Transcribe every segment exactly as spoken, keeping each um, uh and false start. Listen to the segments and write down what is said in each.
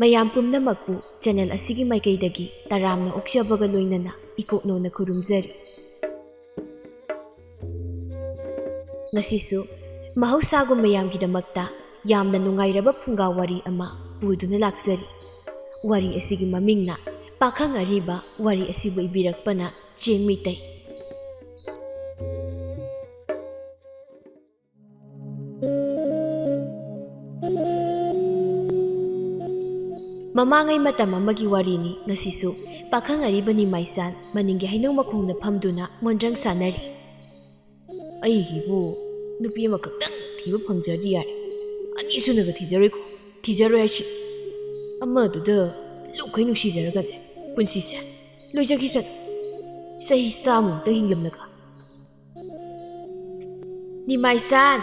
ꯃꯌꯥꯝ ꯄꯨꯝꯅꯃꯛꯄꯨ ꯆꯦꯅꯦꯜ ꯑꯁꯤꯒꯤ ꯃꯥꯏꯀꯩꯗꯒꯤ ꯇꯔꯥꯝꯅ ꯑꯣꯛꯆꯕꯒ ꯂꯣꯏꯅꯅ ꯏꯀꯣꯛꯅꯧꯅ ꯈꯨꯔꯨꯝꯖꯔꯤ꯫ ꯉꯁꯤꯁꯨ ꯃꯍꯧꯁꯥꯒꯨꯝ ꯃꯌꯥꯝꯒꯤꯗꯃꯛꯇ ꯌꯥꯝꯅ ꯅꯨꯡꯉꯥꯏꯔꯕ ꯐꯨꯡꯒꯥ ꯋꯥꯔꯤ ꯑꯃ ꯄꯨꯗꯨꯅ ꯂꯥꯛꯆꯔꯤ꯫ ꯋꯥꯔꯤ ꯑꯁꯤꯒꯤ ꯃꯃꯤꯡꯅ ꯄꯥꯈꯪ ꯑꯔꯤꯕ꯫ ꯋꯥꯔꯤ ꯑꯁꯤꯕꯨ ꯏꯕꯤꯔꯛꯄꯅ ꯆꯦꯡ ꯃꯤꯇꯩ꯫ ꯃꯃꯥꯡꯉꯩ ꯃꯇꯝ ꯑꯃꯒꯤ ꯋꯥꯔꯤꯅꯤ꯫ ꯉꯁꯤꯁꯨ ꯄꯥꯈꯪ ꯑꯔꯤꯕ ꯅꯤꯃꯥꯏꯆꯥꯟ ꯃꯅꯤꯡꯒꯤ ꯍꯩꯅꯧ ꯃꯈꯣꯡꯗ ꯐꯝꯗꯨꯅ ꯃꯣꯟꯗ꯭ꯔꯪ ꯁꯥꯟꯅꯔꯤ꯫ "ꯑꯩꯒꯤꯕꯨ ꯅꯨꯄꯤ ꯑꯃꯈꯛꯇꯪ ꯊꯤꯕ ꯐꯪꯖꯔꯗꯤ ꯌꯥꯔꯦ꯫ ꯑꯅꯤꯁꯨꯅꯒ ꯊꯤꯖꯔꯣꯏꯀꯣ, ꯊꯤꯖꯔꯣꯏ ꯍꯥꯏꯁꯤ꯫ ꯑꯃꯗꯨꯗ ꯂꯨꯞꯈꯩ ꯅꯨꯡꯁꯤꯖꯔꯒꯅꯦ ꯄꯨꯟꯁꯤꯁꯦ ꯂꯣꯏꯖꯈꯤꯁꯅꯨ꯫ ꯆꯍꯤ ꯆꯥꯝꯃꯃꯨꯛꯇ ꯍꯤꯡꯂꯝꯂꯒ꯫" "ꯅꯤꯃꯥꯏꯆꯥꯟ,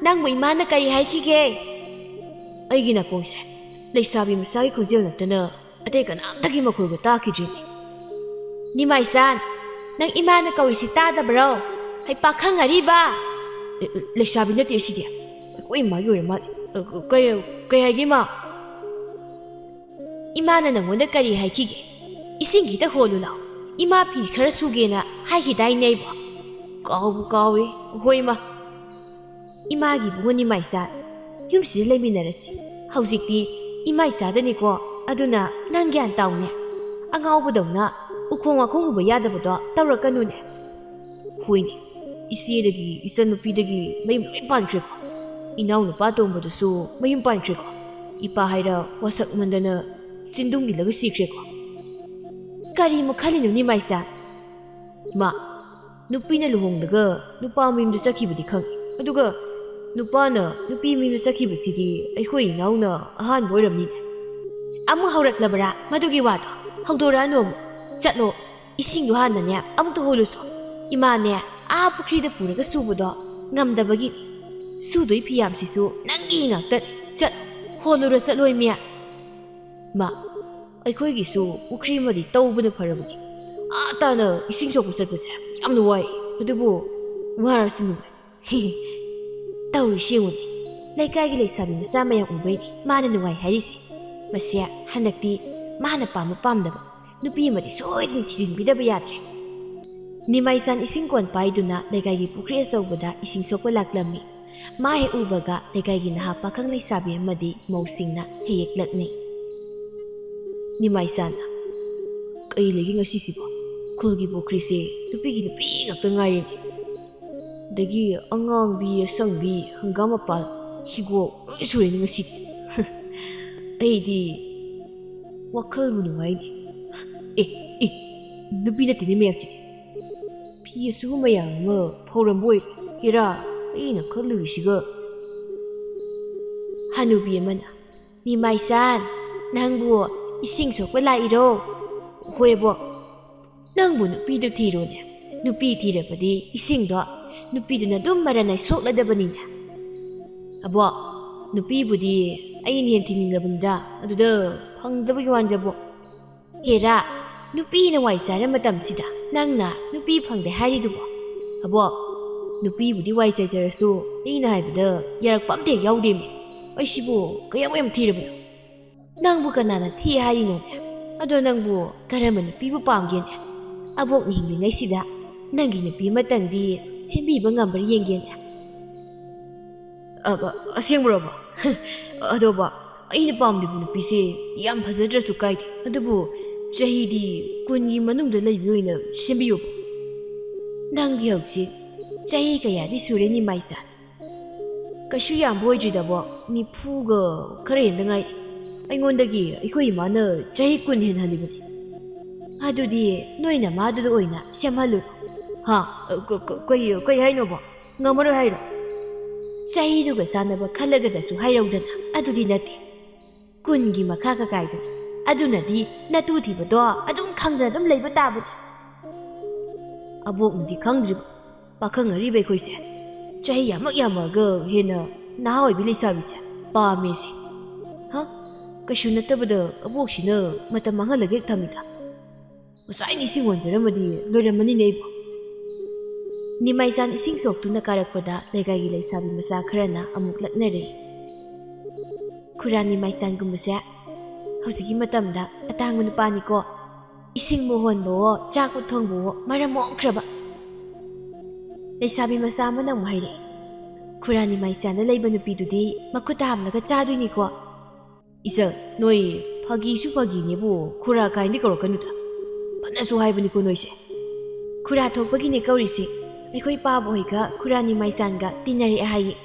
ꯅꯪꯕꯨ ꯏꯃꯥꯅ ꯀꯔꯤ ꯍꯥꯏꯈꯤꯒꯦ?" ꯑꯩꯒꯤ ꯅꯥꯀꯣꯡꯁꯦ ꯂꯩꯁꯥꯕꯤ ꯃꯆꯥꯒꯤ ꯈꯣꯟꯖꯦꯜ ꯅꯠꯇꯅ ꯑꯇꯩ ꯀꯅꯥꯝꯇꯒꯤ ꯃꯈꯣꯜꯒ ꯇꯥꯈꯤꯗ꯭ꯔꯤꯅꯤ꯫ "ꯅꯤꯃꯥꯏꯆꯥꯟ, ꯅꯪ ꯏꯃꯥꯅ ꯀꯧꯔꯤꯁꯤ ꯇꯥꯗꯕ꯭ꯔꯣ? ꯍꯩ ꯄꯥꯈꯪ ꯑꯔꯤꯕ!" "ꯑꯦ, ꯑꯦ, ꯂꯩꯁꯥꯕꯤ ꯅꯠꯇꯦ ꯁꯤꯗꯤ꯫ ꯑꯩꯈꯣꯏ ꯏꯃꯥꯒꯤ ꯑꯣꯏꯔ ꯃꯥꯜꯂꯦ꯫ ꯑ, ꯀꯩ, ꯀꯩ ꯍꯥꯏꯒꯦ, ꯏꯃꯥ?" "ꯏꯃꯥꯅ ꯅꯪꯉꯣꯟꯗ ꯀꯔꯤ ꯍꯥꯏꯈꯤꯒꯦ? ꯏꯁꯤꯡ ꯈꯤꯇ ꯍꯣꯜꯂꯨ ꯂꯥꯎ꯫ ꯏꯃꯥ ꯐꯤ ꯈꯔ ꯁꯨꯒꯦꯅ ꯍꯥꯏꯈꯤꯗꯥꯏꯅꯦ ꯑꯩꯕꯣ? ꯀꯥꯎꯕꯨ ꯀꯥꯎꯏ꯫ ꯍꯣꯏ, ꯏꯃꯥ꯫ ꯏꯃꯥꯒꯤ ꯏꯕꯨꯡꯉꯣ ꯅꯤꯃꯥꯏꯆꯥ, ꯌꯨꯝꯁꯤꯗ ꯂꯩꯃꯤꯟꯅꯔꯁꯤ꯫ ꯍꯧꯖꯤꯛꯇꯤ ꯏꯃꯥ ꯏꯆꯥꯗꯅꯤꯀꯣ, ꯑꯗꯨꯅ ꯅꯪ ꯒ꯭ꯌꯥꯟ ꯇꯥꯎꯅꯦ꯫ ꯑꯉꯥꯎꯕꯗꯧꯅ ꯎꯈꯣꯡ ꯋꯥꯈꯣꯡ ꯎꯕ ꯌꯥꯗꯕꯗꯣ ꯇꯧꯔꯛꯀꯅꯨꯅꯦ꯫" ꯍꯣꯏꯅꯦ, ꯏꯆꯦꯗꯒꯤ, ꯏꯆꯟꯅꯨꯄꯤꯗꯒꯤ ꯃꯌꯨꯝ ꯂꯣꯏ ꯄꯥꯟꯈ꯭ꯔꯦꯀꯣ꯫ ꯏꯅꯥꯎꯅꯨꯄꯥ ꯑꯇꯣꯝꯕꯗꯨꯁꯨ ꯃꯌꯨꯝ ꯄꯥꯟꯈ꯭ꯔꯦꯀꯣ꯫ ꯏꯄꯥ ꯍꯥꯏꯔ ꯋꯥꯁꯛꯃꯟꯗꯅ ꯆꯤꯟꯗꯨꯝ ꯏꯜꯂꯒ ꯁꯤꯈ꯭ꯔꯦꯀꯣ꯫ ꯀꯔꯤꯃꯨꯛ ꯈꯜꯂꯤꯅꯣ ꯅꯤꯃꯥꯏꯆꯥ? ꯃꯥ, ꯅꯨꯄꯤꯅ ꯂꯨꯍꯣꯡꯂꯒ ꯅꯨꯄꯥ ꯃꯌꯨꯝꯗ ꯆꯠꯈꯤꯕꯗꯤ ꯈꯪꯉꯤ꯫ ꯑꯗꯨꯒ ꯅꯨꯄꯥꯅ ꯅꯨꯄꯤ ꯃꯌꯨꯝꯗ ꯆꯠꯈꯤꯕꯁꯤꯗꯤ ꯑꯩꯈꯣꯏ ꯏꯅꯥꯎꯅ ꯑꯍꯥꯟꯕ ꯑꯣꯏꯔꯝꯅꯤꯅꯦ꯫ ꯑꯃꯨꯛ ꯍꯧꯔꯛꯂꯕ꯭ꯔꯥ ꯃꯗꯨꯒꯤ ꯋꯥꯗꯣ? ꯍꯧꯗꯣꯔꯛꯑꯅꯨ ꯑꯃꯨꯛ꯫ ꯆꯠꯂꯣ, ꯏꯁꯤꯡꯗꯣ ꯍꯥꯟꯅꯅꯦ ꯑꯃꯨꯛꯇ ꯍꯣꯜꯂꯨꯁꯣ꯫ ꯏꯃꯥꯅꯦ ꯑꯥ ꯄꯨꯈ꯭ꯔꯤꯗ ꯄꯨꯔꯒ ꯁꯨꯕꯗꯣ ꯉꯝꯗꯕꯒꯤ꯫ ꯁꯨꯗꯣꯏ ꯐꯤꯌꯥꯝꯁꯤꯁꯨ ꯅꯪꯒꯤ ꯉꯥꯛꯇꯅꯤ꯫ ꯆꯠ, ꯍꯣꯜꯂꯨꯔꯣ ꯆꯠꯂꯣ ꯏꯃꯦ꯫ ꯃꯥ, ꯑꯩꯈꯣꯏꯒꯤꯁꯨ ꯄꯨꯈ꯭ꯔꯤ ꯑꯃꯗꯤ ꯇꯧꯕꯅ ꯐꯔꯕꯅꯤ꯫ ꯑꯥ ꯇꯥꯅ ꯏꯁꯤꯡ ꯁꯣꯛꯄ ꯆꯠꯄꯁꯦ ꯌꯥꯝꯅ ꯋꯥꯏ꯫ ꯑꯗꯨꯕꯨ ꯋꯥꯔꯁꯨ ꯅꯨꯡꯉꯥꯏ꯫ ꯇꯧꯔꯤꯁꯤ ꯌꯦꯡꯉꯨꯅꯦ, ꯂꯩꯀꯥꯏꯒꯤ ꯂꯩꯁꯥꯕꯤ ꯃꯆꯥ ꯃꯌꯥꯝ ꯎꯕꯩꯅꯦ ꯃꯥꯅ ꯅꯨꯡꯉꯥꯏ ꯍꯥꯏꯔꯤꯁꯦ꯫ ꯃꯁꯦ ꯍꯟꯗꯛꯇꯤ ꯃꯥꯅ ꯄꯥꯝꯕ ꯄꯥꯝꯗꯕ ꯅꯨꯄꯤ ꯑꯃꯗꯤ ꯁꯣꯏꯗꯅ ꯊꯤꯖꯤꯟꯕꯤꯗꯕ ꯌꯥꯗ꯭ꯔꯦ꯫ ꯅꯤꯃꯥꯏꯆꯥꯟ ꯏꯁꯤꯡ ꯀꯣꯟ ꯄꯥꯏꯗꯨꯅ ꯂꯩꯀꯥꯏꯒꯤ ꯄꯨꯈ꯭ꯔꯤ ꯑꯆꯧꯕꯗ ꯏꯁꯤꯡ ꯁꯣꯛꯄ ꯂꯥꯛꯂꯝꯃꯤ꯫ ꯃꯥ ꯍꯦꯛ ꯎꯕꯒ ꯂꯩꯀꯥꯏꯒꯤ ꯅꯍꯥ ꯄꯥꯈꯪ ꯂꯩꯁꯥꯕꯤ ꯑꯃꯗꯤ ꯃꯧꯁꯤꯡꯅ ꯍꯦꯛ ꯍꯦꯛ ꯂꯛꯅꯩ꯫ ꯅꯤꯃꯥꯏꯆꯥꯟꯅ, "ꯀꯩ ꯂꯩꯒꯦ ꯉꯁꯤꯁꯤꯕꯣ? ꯈꯨꯜꯒꯤ ꯄꯨꯈ꯭ꯔꯤꯁꯦ ꯅꯨꯄꯤꯒꯤ ꯅꯨꯄꯤ ꯉꯥꯛꯇ ꯉꯥꯏꯔꯦꯅꯦ꯫ ꯑꯗꯒꯤ ꯑꯉꯥꯡꯕꯤ, ꯑꯁꯪꯕꯤ, ꯍꯪꯒꯥꯝ ꯃꯄꯥꯜ, ꯍꯤꯒꯣꯛ ꯂꯣꯏ ꯁꯨꯔꯦꯅꯦ ꯉꯁꯤꯗꯤ꯫ ꯑꯩꯗꯤ ꯋꯥꯈꯜꯕꯨ ꯅꯨꯡꯉꯥꯏꯅꯦ꯫ ꯑꯦ, ꯑꯦ, ꯅꯨꯄꯤ ꯅꯠꯇꯦꯅꯦ ꯃꯌꯥꯝꯁꯤꯗꯤ꯫ ꯐꯤ ꯑꯁꯨꯕ ꯃꯌꯥꯝ ꯑꯃ ꯐꯧꯔꯝꯕ ꯑꯣꯏꯔꯦ꯫ ꯍꯦꯔꯥ, ꯑꯩꯅ ꯈꯜꯂꯨꯔꯤꯁꯤꯒ꯫" ꯍꯅꯨꯕꯤ ꯑꯃꯅ, "ꯅꯤꯃꯥꯏꯆꯥꯟ, ꯅꯪꯕꯨ ꯏꯁꯤꯡ ꯁꯣꯛꯄ ꯂꯥꯛꯏꯔꯣ?" "ꯍꯣꯏ ꯑꯕꯣꯛ꯫" "ꯅꯪꯕꯨ ꯅꯨꯄꯤꯗꯨ ꯊꯤꯔꯣꯅꯦ꯫ ꯅꯨꯄꯤ ꯊꯤꯔꯕꯗꯤ ꯏꯁꯤꯡꯗꯣ ꯅꯨꯄꯤꯗꯨꯅ ꯑꯗꯨꯝ ꯃꯔꯟ ꯅꯥꯏ ꯁꯣꯛꯂꯗꯕꯅꯤꯅꯦ꯫" "ꯑꯕꯣꯛ, ꯅꯨꯄꯤꯕꯨꯗꯤ ꯑꯩꯅ ꯍꯦꯟ ꯊꯤꯅꯤꯡꯂꯕꯅꯤꯗ, ꯑꯗꯨꯗ ꯐꯪꯗꯕꯒꯤ ꯋꯥꯅꯤꯗ ꯑꯕꯣꯛ꯫" "ꯍꯦꯔꯥ, ꯅꯨꯄꯤꯅ ꯋꯥꯏ ꯆꯥꯏꯔ ꯃꯇꯝꯁꯤꯗ ꯅꯪꯅ ꯅꯨꯄꯤ ꯐꯪꯗꯦ ꯍꯥꯏꯔꯤꯗꯨꯕꯣ?" "ꯑꯕꯣꯛ, ꯅꯨꯄꯤꯕꯨꯗꯤ ꯋꯥꯏ ꯆꯥꯏꯖꯔꯁꯨ ꯑꯩꯅ ꯍꯥꯏꯕꯗ ꯌꯥꯔꯛꯄ ꯑꯝꯇ ꯍꯦꯛ ꯌꯥꯎꯗꯦꯃꯤ꯫ ꯑꯩꯁꯤꯕꯨ ꯀꯌꯥꯝ ꯌꯥꯝ ꯊꯤꯔꯕꯅꯣ?" "ꯅꯪꯕꯨ ꯀꯅꯥꯅ ꯊꯤ ꯍꯥꯏꯔꯤꯅꯣꯅꯦ? ꯑꯗꯣ ꯅꯪꯕꯨ ꯀꯔꯝꯕ ꯅꯨꯄꯤꯕꯨ ꯄꯥꯝꯒꯦꯅꯦ? ꯑꯕꯣꯛꯅ ꯍꯤꯡꯂꯤꯉꯩꯁꯤꯗ ꯅꯪꯒꯤ ꯅꯨꯄꯤ ꯑꯃꯇꯪꯗꯤ ꯁꯦꯝꯕꯤꯕ ꯉꯝꯕ꯭ꯔꯥ ꯌꯦꯡꯒꯦꯅꯦ꯫" "ꯑꯕ, ꯑꯁꯦꯡꯕ꯭ꯔꯣꯕ? ꯑꯗꯣꯕ, ꯑꯩꯅ ꯄꯥꯝꯂꯤꯕ ꯅꯨꯄꯤꯁꯦ ꯌꯥꯝ ꯐꯖꯗ꯭ꯔꯁꯨ ꯀꯥꯏꯗꯦ, ꯑꯗꯨꯕꯨ ꯆꯍꯤꯗꯤ ꯀꯨꯟꯒꯤ ꯃꯅꯨꯡꯗ ꯂꯩꯕꯤ ꯑꯣꯏꯅ ꯁꯦꯝꯕꯤꯌꯨ꯫" "ꯅꯪꯗꯤ ꯍꯧꯖꯤꯛ ꯆꯍꯤ ꯀꯌꯥꯗꯤ ꯁꯨꯔꯦ ꯅꯤꯃꯥꯏꯆꯥꯟ?" "ꯀꯩꯁꯨ ꯌꯥꯝꯕ ꯑꯣꯏꯗ꯭ꯔꯤꯗꯕꯣ, ꯅꯤꯐꯨꯒ ꯈꯔ ꯍꯦꯟꯗ ꯉꯥꯏꯔꯤ꯫ ꯑꯩꯉꯣꯟꯗꯒꯤ ꯑꯩꯈꯣꯏ ꯏꯃꯥꯅ ꯆꯍꯤ ꯀꯨꯟ ꯍꯦꯟꯍꯜꯂꯤꯕꯅꯤ꯫" "ꯑꯗꯨꯗꯤ ꯅꯣꯏ ꯅꯃꯥꯗꯨꯗ ꯑꯣꯏꯅ ꯁꯦꯝꯍꯜꯂꯨ꯫" "ꯍꯥ? ꯀ-, ꯀ-, ꯀꯩ, ꯀꯩ ꯍꯥꯏꯅꯣꯕ? ꯉꯝꯃꯔꯣꯏ ꯍꯥꯏꯔꯣ?" "ꯆꯍꯤꯗꯨꯒ ꯆꯥꯟꯅꯕ ꯈꯜꯂꯒꯗꯁꯨ ꯍꯥꯏꯔꯧꯗꯅ꯫" "ꯑꯗꯨꯗꯤ ꯅꯠꯇꯦ, ꯀꯨꯟꯒꯤ ꯃꯈꯥꯒ ꯀꯥꯏꯗꯅ꯫ ꯑꯗꯨꯅꯗꯤ ꯅꯇꯨ ꯊꯤꯕꯗꯣ ꯑꯗꯨꯝ ꯈꯪꯗꯅ ꯑꯗꯨꯝ ꯂꯩꯕ ꯇꯥꯕꯅꯤ꯫" ꯑꯕꯣꯛꯅꯗꯤ ꯈꯪꯗ꯭ꯔꯤꯕ, ꯄꯥꯈꯪ ꯑꯔꯤꯕ ꯑꯩꯈꯣꯏꯁꯦ ꯆꯍꯤ ꯌꯥꯝꯃꯛ ꯌꯥꯝꯃꯛꯑꯒ ꯍꯦꯟꯅ ꯅꯍꯥ ꯑꯣꯏꯕꯤ ꯂꯩꯁꯥꯕꯤꯁꯦ ꯄꯥꯝꯃꯦ ꯁꯤ꯫ ꯍ? ꯀꯩꯁꯨ ꯅꯠꯇꯕꯗ ꯑꯕꯣꯛꯁꯤꯅ ꯃꯇꯝ ꯃꯥꯡꯍꯜꯂꯒ ꯍꯦꯛ ꯊꯝꯃꯤꯗ꯫ ꯉꯁꯥꯏꯅ ꯏꯁꯤꯡ ꯍꯣꯟꯖꯔꯝꯃꯗꯤ ꯂꯣꯏꯔꯝꯃꯅꯤꯅꯦ ꯑꯩꯕꯨ꯫ ꯅꯤꯃꯥꯏꯆꯥꯟ ꯏꯁꯤꯡ ꯁꯣꯛꯇꯨꯅ ꯀꯥꯔꯛꯄꯗ ꯂꯩꯀꯥꯏꯒꯤ ꯂꯩꯁꯥꯕꯤ ꯃꯆꯥ ꯈꯔꯅ ꯑꯃꯨꯛ ꯂꯛꯅꯔꯦ꯫ "ꯈꯨꯔꯥ ꯅꯤꯃꯥꯏꯆꯥꯟꯒꯨꯝꯕꯁꯦ ꯍꯧꯖꯤꯛꯀꯤ ꯃꯇꯝꯗ ꯑꯇꯥꯡꯕ ꯅꯨꯄꯥꯅꯤꯀꯣ꯫ ꯏꯁꯤꯡꯕꯨ ꯍꯣꯟꯕꯋꯣ, ꯆꯥꯛꯄꯨ ꯊꯣꯡꯕꯋꯣ, ꯃꯔꯝ ꯃꯣꯛꯈ꯭ꯔꯕ꯫ ꯂꯩꯁꯥꯕꯤ ꯃꯆꯥ ꯑꯃꯅ ꯑꯃꯨꯛ ꯍꯥꯏꯔꯛꯏ, "ꯈꯨꯔꯥ ꯅꯤꯃꯥꯏꯆꯥꯟꯗ ꯂꯩꯕ ꯅꯨꯄꯤꯗꯨꯗꯤ ꯃꯈꯨꯠꯇ ꯍꯥꯝꯂꯒ ꯆꯥꯗꯣꯏꯅꯤꯀꯣ?" "ꯏꯆꯜ, ꯅꯣꯏ ꯐꯥꯒꯤꯁꯨ ꯐꯥꯒꯤꯅꯦꯕꯨ, ꯈꯨꯔꯥ ꯀꯥꯏꯅꯗꯤ ꯀꯧꯔꯛꯀꯅꯨꯗ꯫ ꯐꯅꯁꯨ ꯍꯥꯏꯕꯅꯤꯀꯣ ꯅꯣꯏꯁꯦ꯫ ꯈꯨꯔꯥ ꯊꯣꯛꯄꯒꯤꯅꯦ ꯀꯧꯔꯤꯁꯦ꯫ ꯑꯩꯈꯣꯏ ꯄꯥꯕ ꯍꯣꯏꯒ ꯈꯨꯔꯥ ꯅꯤꯃꯥꯏꯆꯥꯟꯒ ꯇꯤꯟꯅꯔꯛꯑꯦ ꯍꯥꯏꯌꯦ꯫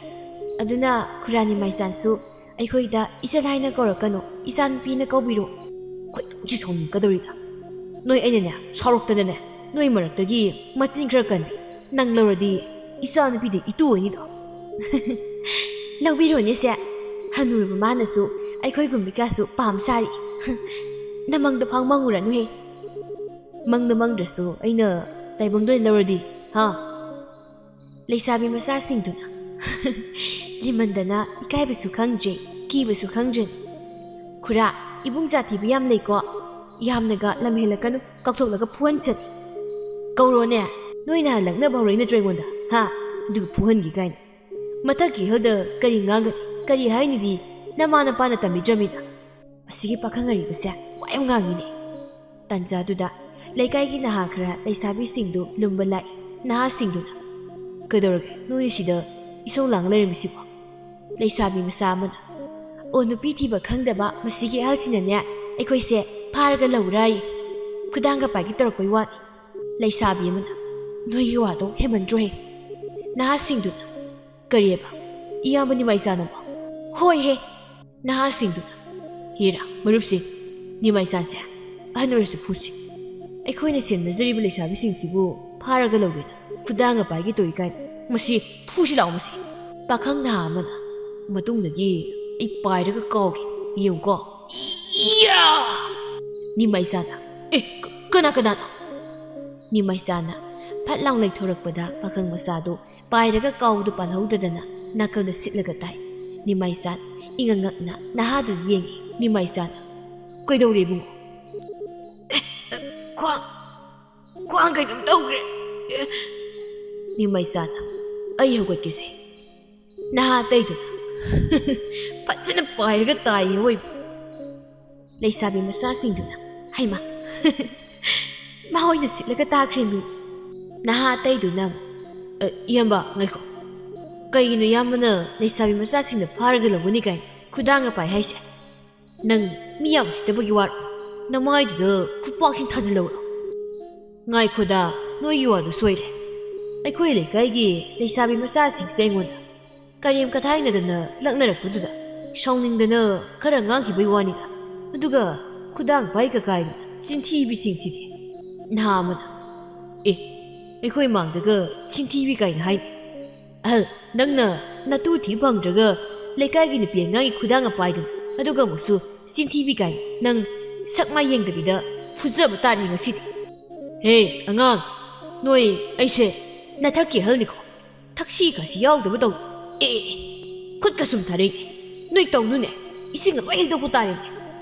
ꯑꯗꯨꯅ ꯈꯨꯔꯥ ꯅꯤꯃꯥꯏꯆꯥꯟꯁꯨ ꯑꯩꯈꯣꯏꯗ ꯏꯆꯜ ꯍꯥꯏꯅ ꯀꯧꯔꯛꯀꯅꯨ, ꯏꯆꯥꯅꯨꯄꯤꯅ ꯀꯧꯕꯤꯔꯣ꯫" ꯈꯣꯏꯗꯧꯁꯤ ꯁꯥꯎꯅꯤꯡꯀꯗꯧꯔꯤꯗ꯫ ꯅꯣꯏ ꯑꯩꯅꯅꯦ, ꯁꯥꯎꯔꯛꯇꯅꯅꯦ, ꯅꯣꯏ ꯃꯔꯛꯇꯒꯤ ꯃꯆꯤꯟ ꯈꯔ ꯀꯟꯕꯤ ꯅꯪ ꯂꯧꯔꯗꯤ ꯏꯆꯥꯅꯨꯄꯤꯗꯤ ꯏꯇꯨ ꯑꯣꯏꯅꯤꯗꯣ꯫ "ꯂꯧꯕꯤꯔꯣꯅꯦ ꯁꯦ꯫ ꯍꯅꯨꯔꯕ ꯃꯥꯅꯁꯨ ꯑꯩꯈꯣꯏ ꯒꯨꯝꯕꯤꯀꯥꯁꯨ ꯄꯥꯝ ꯁꯥꯔꯤ꯫ ꯅꯃꯪꯗ ꯐꯥꯎ ꯃꯪꯉꯨꯔꯅꯨꯍꯦ꯫" "ꯃꯪꯗ ꯃꯪꯗ꯭ꯔꯁꯨ ꯑꯩꯅ ꯇꯥꯏꯕꯪꯗ ꯑꯣꯏꯅ ꯂꯧꯔꯗꯤ, ꯍꯥ?" ꯂꯩꯁꯥꯕꯤ ꯃꯆꯥꯁꯤꯡꯗꯨꯅ ꯂꯤꯃꯟꯗꯅ ꯏꯀꯥꯏꯕꯁꯨ ꯈꯪꯗ꯭ꯔꯦ, ꯀꯤꯕꯁꯨ ꯈꯪꯗ꯭ꯔꯦ꯫ "ꯈꯨꯔꯥ, ꯏꯕꯨꯡ ꯖꯥꯊꯤꯕ ꯌꯥꯝ ꯂꯩꯀꯣ꯫ ꯌꯥꯝꯅꯒ ꯂꯝ ꯍꯦꯜꯂꯛꯀꯅꯨ, ꯀꯧꯊꯣꯛꯂꯒ ꯐꯨꯍꯟꯁꯅꯤ꯫" "ꯀꯧꯔꯣꯅꯦ, ꯅꯣꯏ ꯅꯍꯥꯟ ꯂꯛꯅꯕ ꯍꯧꯔꯛꯏ ꯅꯠꯇ꯭ꯔꯣ ꯑꯩꯉꯣꯟꯗ, ꯍꯥ? ꯑꯗꯨꯒ ꯐꯨꯍꯟꯒꯦ ꯀꯥꯏꯅ꯫ ꯃꯊꯛꯀꯤ ꯍꯦꯜꯗ ꯀꯔꯤ ꯉꯥꯡꯒꯅꯤ, ꯀꯔꯤ ꯍꯥꯏꯅꯤꯗꯤ ꯅꯃꯥ ꯅꯄꯥꯅ ꯇꯝꯕꯤꯗ꯭ꯔꯃꯤꯅ꯫ ꯑꯁꯤꯒꯤ ꯄꯥꯈꯪ ꯑꯔꯤꯕꯁꯦ ꯋꯥ ꯌꯥꯝ ꯉꯥꯡꯉꯤꯅꯦ꯫" ꯇꯥꯟꯖꯥꯗꯨꯗ ꯂꯩꯀꯥꯏꯒꯤ ꯅꯍꯥ ꯈꯔ ꯂꯩꯁꯥꯕꯤꯁꯤꯡꯗꯨ ꯂꯨꯝꯕ ꯂꯥꯛꯏ꯫ ꯅꯍꯥꯁꯤꯡꯗꯨꯅ, "ꯀꯩꯗꯧꯔꯒꯦ ꯅꯣꯏ ꯁꯤꯗ ꯏꯁꯧ ꯂꯥꯡ ꯂꯩꯔꯝꯃꯤꯁꯤꯕꯣ?" ꯂꯩꯁꯥꯕꯤ ꯃꯆꯥ ꯑꯃꯅ, "ꯑꯣ, ꯅꯨꯄꯤ ꯊꯤꯕ ꯈꯪꯗꯕ ꯃꯁꯤꯒꯤ ꯑꯍꯜꯁꯤꯅꯅꯦ ꯑꯩꯈꯣꯏꯁꯦ ꯐꯥꯔꯒ ꯂꯧꯔꯥꯏ, ꯈꯨꯗꯥꯡꯒ ꯄꯥꯏꯒꯦ ꯇꯧꯔꯛꯄꯩ ꯋꯥꯅꯤ꯫" ꯂꯩꯁꯥꯕꯤ ꯑꯃꯅ, "ꯅꯣꯏꯒꯤ ꯋꯥꯗꯣ ꯍꯦꯟꯃꯟꯗ꯭ꯔꯣꯍꯦ?" ꯅꯍꯥꯁꯤꯡꯗꯨꯅ, "ꯀꯔꯤꯑꯕ? ꯏꯌꯥꯝꯕ ꯅꯤꯃꯥꯏꯆꯥꯟ ꯑꯃ?" "ꯍꯣꯏꯍꯦ꯫" ꯅꯍꯥꯁꯤꯡꯗꯨꯅ, "ꯍꯦꯔꯥ, ꯃꯔꯨꯞꯁꯤꯡ, ꯅꯤꯃꯥꯏꯆꯥꯟꯁꯦ ꯑꯍꯟ ꯑꯣꯏꯔꯁꯨ ꯐꯨꯁꯤ꯫ ꯑꯩꯈꯣꯏꯅ ꯁꯦꯟꯅꯖꯔꯤꯕ ꯂꯩꯁꯥꯕꯤꯁꯤꯡꯁꯤꯕꯨ ꯐꯥꯔꯒ ꯂꯧꯒꯦꯅ ꯈꯨꯗꯥꯡꯒ ꯄꯥꯏꯒꯦ ꯇꯧꯏ ꯀꯥꯏꯅ꯫ ꯃꯁꯤ ꯐꯨꯁꯤ ꯂꯥꯛꯑꯣ ꯃꯁꯤ꯫" ꯄꯥꯈꯪ ꯅꯍꯥ ꯑꯃꯅ, "ꯃꯇꯨꯡꯗꯒꯤ ꯑꯩ ꯄꯥꯏꯔꯒ ꯀꯥꯎꯒꯦ, ꯌꯦꯡꯉꯨꯀꯣ꯫" ꯏꯌꯥ! ꯅꯤꯃꯥꯏꯆꯥꯅ, "ꯑꯦ, ꯀ-, ꯀꯅꯥ ꯀꯅꯥꯅꯣ?" ꯅꯤꯃꯥꯏꯆꯥꯅ ꯐꯠ ꯂꯥꯎ ꯂꯩꯊꯣꯔꯛꯄꯗ ꯄꯥꯈꯪ ꯃꯆꯥꯗꯨ ꯄꯥꯏꯔꯒ ꯀꯥꯎꯕꯗꯨ ꯄꯥꯜꯍꯧꯗꯗꯅ ꯅꯥꯀꯜꯗ ꯁꯤꯠꯂꯒ ꯇꯥꯏ꯫ ꯅꯤꯃꯥꯏꯆꯥꯟ ꯏꯉꯛ ꯉꯛꯅ ꯅꯍꯥꯗꯨ ꯌꯦꯡꯉꯤ꯫ ꯅꯤꯃꯥꯏꯆꯥꯟ, "ꯀꯩꯗꯧꯔꯦ ꯏꯕꯨꯡꯉꯣ?" "ꯑꯦ, ꯈ꯭ꯋꯥꯡ, ꯈ꯭ꯋꯥꯡ ꯀꯩꯅꯣꯝ ꯇꯧꯈ꯭ꯔꯦ꯫" ꯑꯦ꯫ ꯅꯤꯃꯥꯏꯆꯥꯟꯅ, "ꯑꯩ ꯍꯧꯒꯠꯀꯦꯁꯦ꯫" ꯅꯍꯥ ꯑꯇꯩꯗꯨꯅ, "ꯐꯖꯅ ꯄꯥꯏꯔꯒ ꯇꯥꯏꯌꯦ ꯑꯣꯏꯕ꯫" ꯂꯩꯁꯥꯕꯤ ꯃꯆꯥꯁꯤꯡꯗꯨꯅ, "ꯍꯩꯃꯥ, ꯃꯥ ꯑꯣꯏꯅ ꯁꯤꯠꯂꯒ ꯇꯥꯈ꯭ꯔꯦ ꯃꯤ!" ꯅꯍꯥ ꯑꯇꯩꯗꯨꯅ ꯑꯃꯨꯛ, "ꯑ, ꯏꯌꯥꯝꯕ, ꯉꯥꯏꯈꯣ꯫ ꯀꯩꯒꯤꯅꯣ ꯏꯌꯥꯝꯕꯅ ꯂꯩꯁꯥꯕꯤ ꯃꯆꯥꯁꯤꯡꯅ ꯐꯥꯔꯒ ꯂꯧꯒꯅꯤ ꯀꯥꯏꯅ ꯈꯨꯗꯥꯡꯒ ꯄꯥꯏ ꯍꯥꯏꯁꯦ? ꯅꯪ ꯃꯤ ꯌꯥꯝ ꯎꯁꯤꯠꯇꯕꯒꯤ ꯋꯥꯔꯣ? ꯅꯃꯥꯏꯗꯨꯗ ꯈꯨꯄꯥꯛꯁꯤꯡ ꯊꯥꯖꯤꯜꯂꯧꯔꯣ?" "ꯉꯥꯏꯈꯣꯗ, ꯅꯣꯏꯒꯤ ꯋꯥꯗꯨ ꯁꯣꯏꯔꯦ꯫ ꯑꯩꯈꯣꯏ ꯂꯩꯀꯥꯏꯒꯤ ꯂꯩꯁꯥꯕꯤ ꯃꯆꯥꯁꯤꯡꯁꯤꯗ ꯑꯩꯉꯣꯟꯗ ꯀꯔꯦꯝ ꯀꯊꯥꯏꯅꯗꯅ ꯂꯛꯅꯔꯛꯄꯗꯨꯗ ꯁꯥꯎꯅꯤꯡꯗꯅ ꯈꯔ ꯉꯥꯡꯈꯤꯕꯩ ꯋꯥꯅꯤꯗ꯫ ꯑꯗꯨꯒ ꯈꯨꯗꯥꯡ ꯄꯥꯏ ꯀꯀꯥꯏꯅ ꯆꯤꯟꯊꯤꯕꯤꯁꯤꯡꯁꯤꯗꯤ!" ꯅꯍꯥ ꯑꯃꯅ, "ꯑꯦ, ꯑꯩꯈꯣꯏ ꯃꯥꯡꯗꯒ ꯆꯤꯟꯊꯤꯕꯤ ꯀꯥꯏꯅ ꯍꯥꯏꯅꯤ? ꯑꯍꯜ, ꯅꯪꯅ ꯅꯇꯨ ꯊꯤ ꯐꯪꯗ꯭ꯔꯒ ꯂꯩꯀꯥꯏꯒꯤ ꯅꯨꯄꯤ ꯑꯉꯥꯡꯒꯤ ꯈꯨꯗꯥꯡ ꯄꯥꯏꯗꯅ, ꯑꯗꯨꯒ ꯑꯃꯨꯛꯁꯨ ꯆꯤꯟꯊꯤꯕꯤ ꯀꯥꯏꯅ, ꯅꯪ ꯁꯛ ꯃꯥꯏ ꯌꯦꯡꯗꯕꯤꯗ ꯐꯨꯖꯕ ꯇꯥꯔꯦ ꯉꯁꯤꯗꯤ꯫ ꯍꯦ, ꯑꯉꯥꯡ, ꯅꯣꯏ ꯑꯩꯁꯦ ꯅꯊꯛꯀꯤ ꯑꯍꯜꯅꯤꯀꯣ꯫ ꯊꯛꯁꯤ ꯈꯥꯁꯤ ꯌꯥꯎꯗꯕ ꯇꯧ꯫ ꯑꯦ, ꯑꯦ, ꯈꯨꯠꯀ ꯁꯨꯝ ꯊꯥꯔꯛꯏꯅꯦ꯫ ꯅꯣꯏ ꯇꯧꯅꯨꯅꯦ꯫ ꯏꯁꯤꯡꯒ ꯂꯣꯏ ꯍꯩꯗꯣꯛꯄ ꯇꯥꯔꯦꯅꯦ꯫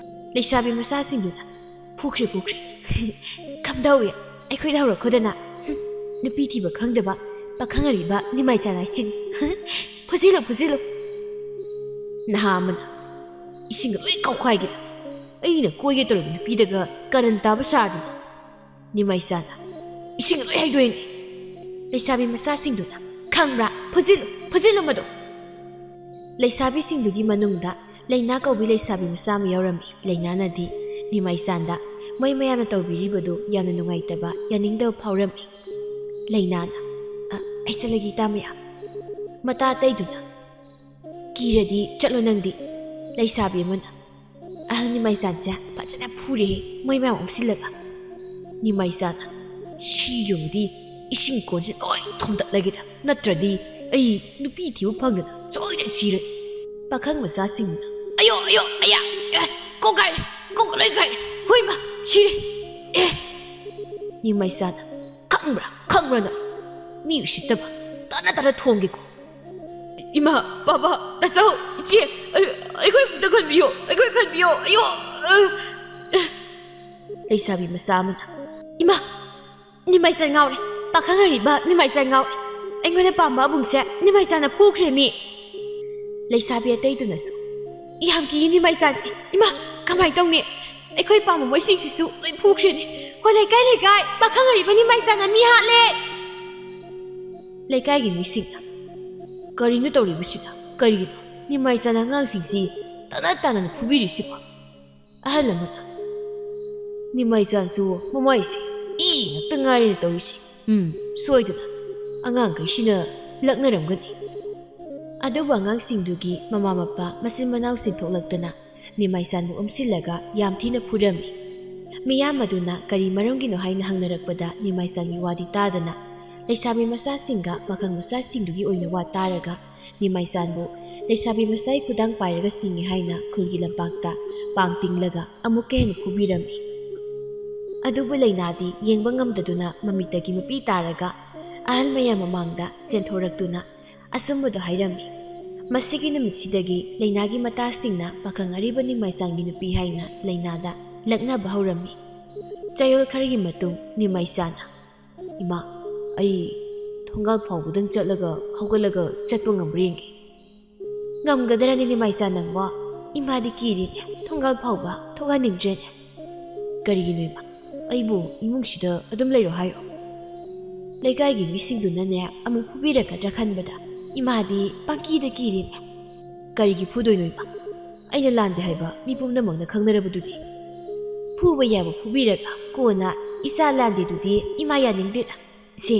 ꯂꯩꯁꯥꯕꯤ ꯃꯆꯥꯁꯤꯡꯗꯨꯅ, "ꯐꯨꯈ꯭ꯔꯦ, ꯐꯨꯈ꯭ꯔꯦ꯫ ꯀꯝꯗꯧꯏ? ꯑꯩꯈꯣꯏꯗ ꯍꯧꯔꯛꯈꯣꯗꯅ꯫ ꯍꯨꯝ, ꯅꯨꯄꯤ ꯊꯤꯕ ꯈꯪꯗꯕ ꯄꯥꯈꯪ ꯑꯔꯤꯕ ꯅꯤꯃꯥꯏ ꯆꯥꯅꯥꯏꯁꯤꯡ꯫ ꯐꯨꯖꯤꯜꯂꯨ, ꯐꯨꯖꯤꯜꯂꯨ!" ꯅꯍꯥ ꯑꯃꯅ, "ꯏꯁꯤꯡꯒ ꯂꯣꯏ ꯀꯥꯎꯈꯥꯏꯒꯦ꯫ ꯑꯩꯅ ꯀꯣꯏꯒꯦ ꯇꯧꯔꯤꯕ ꯅꯨꯄꯤꯗꯒ ꯀꯔꯟ ꯇꯥꯕ ꯁꯥꯗꯅ!" ꯅꯤꯃꯥꯏꯆꯥꯅ, "ꯏꯁꯤꯡ ꯂꯣꯏ ꯍꯩꯗꯣꯛꯏꯅꯦ!" ꯂꯩꯁꯥꯕꯤ ꯃꯆꯥꯁꯤꯡꯗꯨꯅ, "ꯈꯪꯕ꯭ꯔꯥ? ꯐꯨꯖꯤꯜꯂꯨ, ꯐꯨꯖꯤꯜꯂꯨ ꯃꯗꯨ!" ꯂꯩꯁꯥꯕꯤꯁꯤꯡꯗꯨꯒꯤ ꯃꯅꯨꯡꯗ ꯂꯩꯅꯥ ꯀꯧꯕꯤ ꯂꯩꯁꯥꯕꯤ ꯃꯆꯥ ꯑꯃ ꯌꯥꯎꯔꯝꯃꯤ꯫ ꯂꯩꯅꯥꯅꯗꯤ ꯅꯤꯃꯥꯏꯆꯥꯟꯗ ꯃꯣꯏ ꯃꯌꯥꯝꯅ ꯇꯧꯕꯤꯔꯤꯕꯗꯨ ꯌꯥꯝꯅ ꯅꯨꯡꯉꯥꯏꯇꯕ, ꯌꯥꯅꯤꯡꯗꯕ ꯐꯥꯎꯔꯝꯃꯤ꯫ ꯂꯩꯅꯥꯅ, "ꯑ, ꯑꯩ ꯆꯠꯂꯒꯦ, ꯏꯇꯥ ꯃꯌꯥꯝ꯫" ꯃꯇꯥ ꯑꯇꯩꯗꯨꯅ, "ꯀꯤꯔꯗꯤ ꯆꯠꯂꯣ ꯅꯪꯗꯤ꯫" ꯂꯩꯁꯥꯕꯤ ꯑꯃꯅ, "ꯑꯍꯜ ꯅꯤꯃꯥꯏꯆꯥꯟꯁꯦ ꯐꯖꯅ ꯐꯨꯔꯦꯍꯦ, ꯃꯣꯏ ꯃꯌꯥꯝ ꯑꯣꯛꯁꯤꯜꯂꯒ꯫" ꯅꯤꯃꯥꯏꯆꯥꯟꯅ, "ꯁꯤꯔꯨꯝꯗꯤ ꯏꯁꯤꯡ ꯀꯣꯟꯁꯦ ꯂꯣꯏ ꯊꯣꯝꯗꯠꯂꯒꯦꯗ, ꯅꯠꯇ꯭ꯔꯗꯤ ꯑꯩ ꯅꯨꯄꯤ ꯊꯤꯕ ꯐꯪꯗꯅ ꯁꯣꯏꯗꯅ ꯁꯤꯔꯦ꯫" ꯄꯥꯈꯪ ꯃꯆꯥꯁꯤꯡꯅ, "ꯑꯌꯣ, ꯑꯌꯣ, ꯑꯌꯥ, ꯑꯦ, ꯀꯣꯛ ꯀꯥꯏꯔꯦ, ꯀꯣꯛ ꯂꯣꯏ ꯀꯥꯏꯔꯦ, ꯍꯣꯏꯃ, ꯁꯤꯔꯦ, ꯑꯦ꯫" ꯅꯤꯃꯥꯏꯆꯥꯟꯅ, "ꯈꯪꯕ꯭ꯔꯥ, ꯈꯪꯕ꯭ꯔꯥ ꯅꯪ? ꯃꯤ ꯎꯁꯤꯠꯇꯕ, ꯇꯥꯅ ꯇꯥꯅ ꯊꯣꯝꯒꯦꯀꯣ꯫" "ꯏꯃꯥ, ꯕꯥꯕꯥ, ꯇꯥꯆꯧ, ꯏꯆꯦ, ꯑꯩ-, ꯑꯩꯈꯣꯏ ꯑꯝꯇ ꯈꯟꯕꯤꯌꯣ, ꯑꯩꯈꯣꯏ ꯈꯟꯕꯤꯌꯣ, ꯑꯌꯣ!" ꯂꯩꯁꯥꯕꯤ ꯃꯆꯥ ꯑꯃꯅ, "ꯏꯃꯥ, ꯅꯤꯃꯥꯏꯆꯥꯟ ꯉꯥꯎꯔꯦ, ꯄꯥꯈꯪ ꯑꯔꯤꯕ ꯅꯤꯃꯥꯏꯆꯥꯟ ꯉꯥꯎꯔꯦ, ꯑꯩꯉꯣꯟꯗ ꯄꯥꯝꯕ ꯑꯕꯨꯡꯁꯦ ꯅꯤꯃꯥꯏꯆꯥꯟꯅ ꯐꯨꯈ꯭ꯔꯦ ꯃꯤ!" ꯂꯩꯁꯥꯕꯤ ꯑꯇꯩꯗꯨꯅꯁꯨ, "ꯌꯥꯝ ꯀꯤꯌꯦ ꯅꯤꯃꯥꯏꯆꯥꯟꯁꯤ, ꯏꯃꯥ!" ꯀꯃꯥꯏ ꯇꯧꯅꯤ? ꯑꯩꯈꯣꯏ ꯄꯥꯝꯕ ꯃꯣꯏꯁꯤꯡꯁꯤꯁꯨ ꯂꯣꯏ ꯐꯨꯈ꯭ꯔꯦꯅꯦ꯫ ꯍꯣ, ꯂꯩꯀꯥꯏ, ꯂꯩꯀꯥꯏ, ꯄꯥꯈꯪ ꯑꯔꯤꯕ ꯅꯤꯃꯥꯏꯆꯥꯅ ꯃꯤ ꯍꯥꯠꯂꯦ꯫ ꯂꯩꯀꯥꯏꯒꯤ ꯃꯤꯁꯤꯡꯅ ꯀꯔꯤꯅꯣ ꯇꯧꯔꯤꯕꯁꯤꯅ? ꯀꯔꯤꯒꯤꯅꯣ ꯅꯤꯃꯥꯏꯆꯥꯅ ꯑꯉꯥꯡꯁꯤꯡꯁꯤ ꯇꯥꯅ ꯇꯥꯅꯅ ꯐꯨꯕꯤꯔꯤꯁꯤꯕꯣ? ꯑꯍꯜ ꯑꯃꯅ, "ꯅꯤꯃꯥꯏꯆꯥꯟꯁꯨ ꯃꯃꯥꯏꯁꯤ ꯏ ꯉꯥꯛꯇ ꯉꯥꯏꯔꯦꯅ ꯇꯧꯔꯤꯁꯦ꯫ ꯎꯝ, ꯁꯣꯏꯗꯅ ꯑꯉꯥꯡꯈꯩꯁꯤꯅ ꯂꯛꯅꯔꯝꯒꯅꯤ꯫" ꯑꯗꯨꯕꯨ ꯑꯉꯥꯡꯁꯤꯡꯗꯨꯒꯤ ꯃꯃꯥ ꯃꯄꯥ ꯃꯆꯤꯟ ꯃꯅꯥꯎꯁꯤꯡ ꯊꯣꯛꯂꯛꯇꯅ ꯅꯤꯃꯥꯏꯆꯥꯟꯕꯨ ꯑꯣꯝꯁꯤꯜꯂꯒ ꯌꯥꯝ ꯊꯤꯅ ꯐꯨꯔꯝꯃꯤ꯫ ꯃꯤꯌꯥꯝ ꯑꯗꯨꯅ ꯀꯔꯤ ꯃꯔꯝꯒꯤꯅꯣ ꯍꯥꯏꯅ ꯍꯪꯅꯔꯛꯄꯗ ꯅꯤꯃꯥꯏꯆꯥꯟꯒꯤ ꯋꯥꯗꯤ ꯇꯥꯗꯅ ꯂꯩꯁꯥꯕꯤ ꯃꯆꯥꯁꯤꯡꯒ ꯄꯥꯈꯪ ꯃꯆꯥꯁꯤꯡꯗꯨꯒꯤ ꯑꯣꯏꯅ ꯋꯥ ꯇꯥꯔꯒ ꯅꯤꯃꯥꯏꯆꯥꯟꯕꯨ ꯂꯩꯁꯥꯕꯤ ꯃꯆꯥꯒꯤ ꯈꯨꯗꯥꯡ ꯄꯥꯏꯔꯒ ꯆꯤꯡꯏ ꯍꯥꯏꯅ ꯈꯨꯜꯒꯤ ꯂꯝꯄꯥꯛꯇ ꯄꯥꯡ ꯇꯤꯡꯂꯒ ꯑꯃꯨꯛꯀ ꯍꯦꯟꯅ ꯐꯨꯕꯤꯔꯝꯃꯤ꯫ ꯑꯗꯨꯕꯨ ꯂꯩꯅꯥꯗꯤ ꯌꯦꯡꯕ ꯉꯝꯗꯗꯨꯅ ꯃꯃꯤꯠꯇꯒꯤ ꯃꯄꯤ ꯇꯥꯔꯒ ꯑꯍꯜ ꯃꯌꯥꯝ ꯃꯃꯥꯡꯗ ꯆꯦꯟꯊꯣꯔꯛꯇꯨꯅ ꯑꯆꯨꯝꯕꯗꯣ ꯍꯥꯏꯔꯝꯃꯤ꯫ ꯃꯁꯤꯒꯤ ꯅꯨꯃꯤꯠꯁꯤꯗꯒꯤ ꯂꯩꯅꯥꯒꯤ ꯃꯇꯥꯁꯤꯡꯅ ꯄꯥꯈꯪ ꯑꯔꯤꯕ ꯅꯤꯃꯥꯏꯆꯥꯟꯒꯤ ꯅꯨꯄꯤ ꯍꯥꯏꯅ ꯂꯩꯅꯥꯗ ꯂꯛꯅꯕ ꯍꯧꯔꯝꯃꯤ꯫ ꯆꯌꯣꯜ ꯈꯔꯒꯤ ꯃꯇꯨꯡ ꯅꯤꯃꯥꯏꯆꯥꯅ, "ꯏꯃꯥ, ꯑꯩ ꯊꯣꯡꯒꯥꯜ ꯐꯥꯎꯕꯗꯪ ꯆꯠꯂꯒ ꯍꯧꯒꯠꯂꯒ ꯆꯠꯄ ꯉꯝꯕ꯭ꯔꯥ ꯌꯦꯡꯒꯦ꯫" "ꯉꯝꯒꯗ꯭ꯔꯅꯦ ꯅꯤꯃꯥꯏꯆꯥ ꯅꯪꯕꯣ? ꯏꯃꯥꯗꯤ ꯀꯤꯔꯤꯅꯦ, ꯊꯣꯡꯒꯥꯜ ꯐꯥꯎꯕ ꯊꯣꯛꯍꯟꯅꯤꯡꯗ꯭ꯔꯦꯅꯦ꯫" "ꯀꯔꯤꯒꯤꯅꯣ ꯏꯃꯥ? ꯑꯩꯕꯨ ꯏꯃꯨꯡꯁꯤꯗ ꯑꯗꯨꯝ ꯂꯩꯔꯣ ꯍꯥꯏꯔꯣ?" "ꯂꯩꯀꯥꯏꯒꯤ ꯃꯤꯁꯤꯡꯗꯨꯅꯅꯦ ꯑꯃꯨꯛ ꯐꯨꯕꯤꯔꯛꯀꯗ꯭ꯔꯥ ꯈꯟꯕꯗ ꯏꯃꯥꯗꯤ ꯄꯪꯀꯤꯗ ꯀꯤꯔꯤꯅꯦ꯫" "ꯀꯔꯤꯒꯤ ꯐꯨꯗꯣꯏꯅꯣ ꯏꯃꯥ? ꯑꯩꯅ ꯂꯥꯟꯗꯦ ꯍꯥꯏꯕ ꯃꯤ ꯄꯨꯝꯅꯃꯛꯅ ꯈꯪꯅꯔꯕꯗꯨꯗꯤ꯫" "ꯐꯨꯕ ꯌꯥꯕ ꯐꯨꯕꯤꯔꯒ ꯀꯣꯟꯅ ꯏꯆꯥ ꯂꯥꯟꯗꯦꯗꯨꯗꯤ ꯏꯃꯥ ꯌꯥꯅꯤꯡꯗꯦꯗ꯫ ꯁꯦ,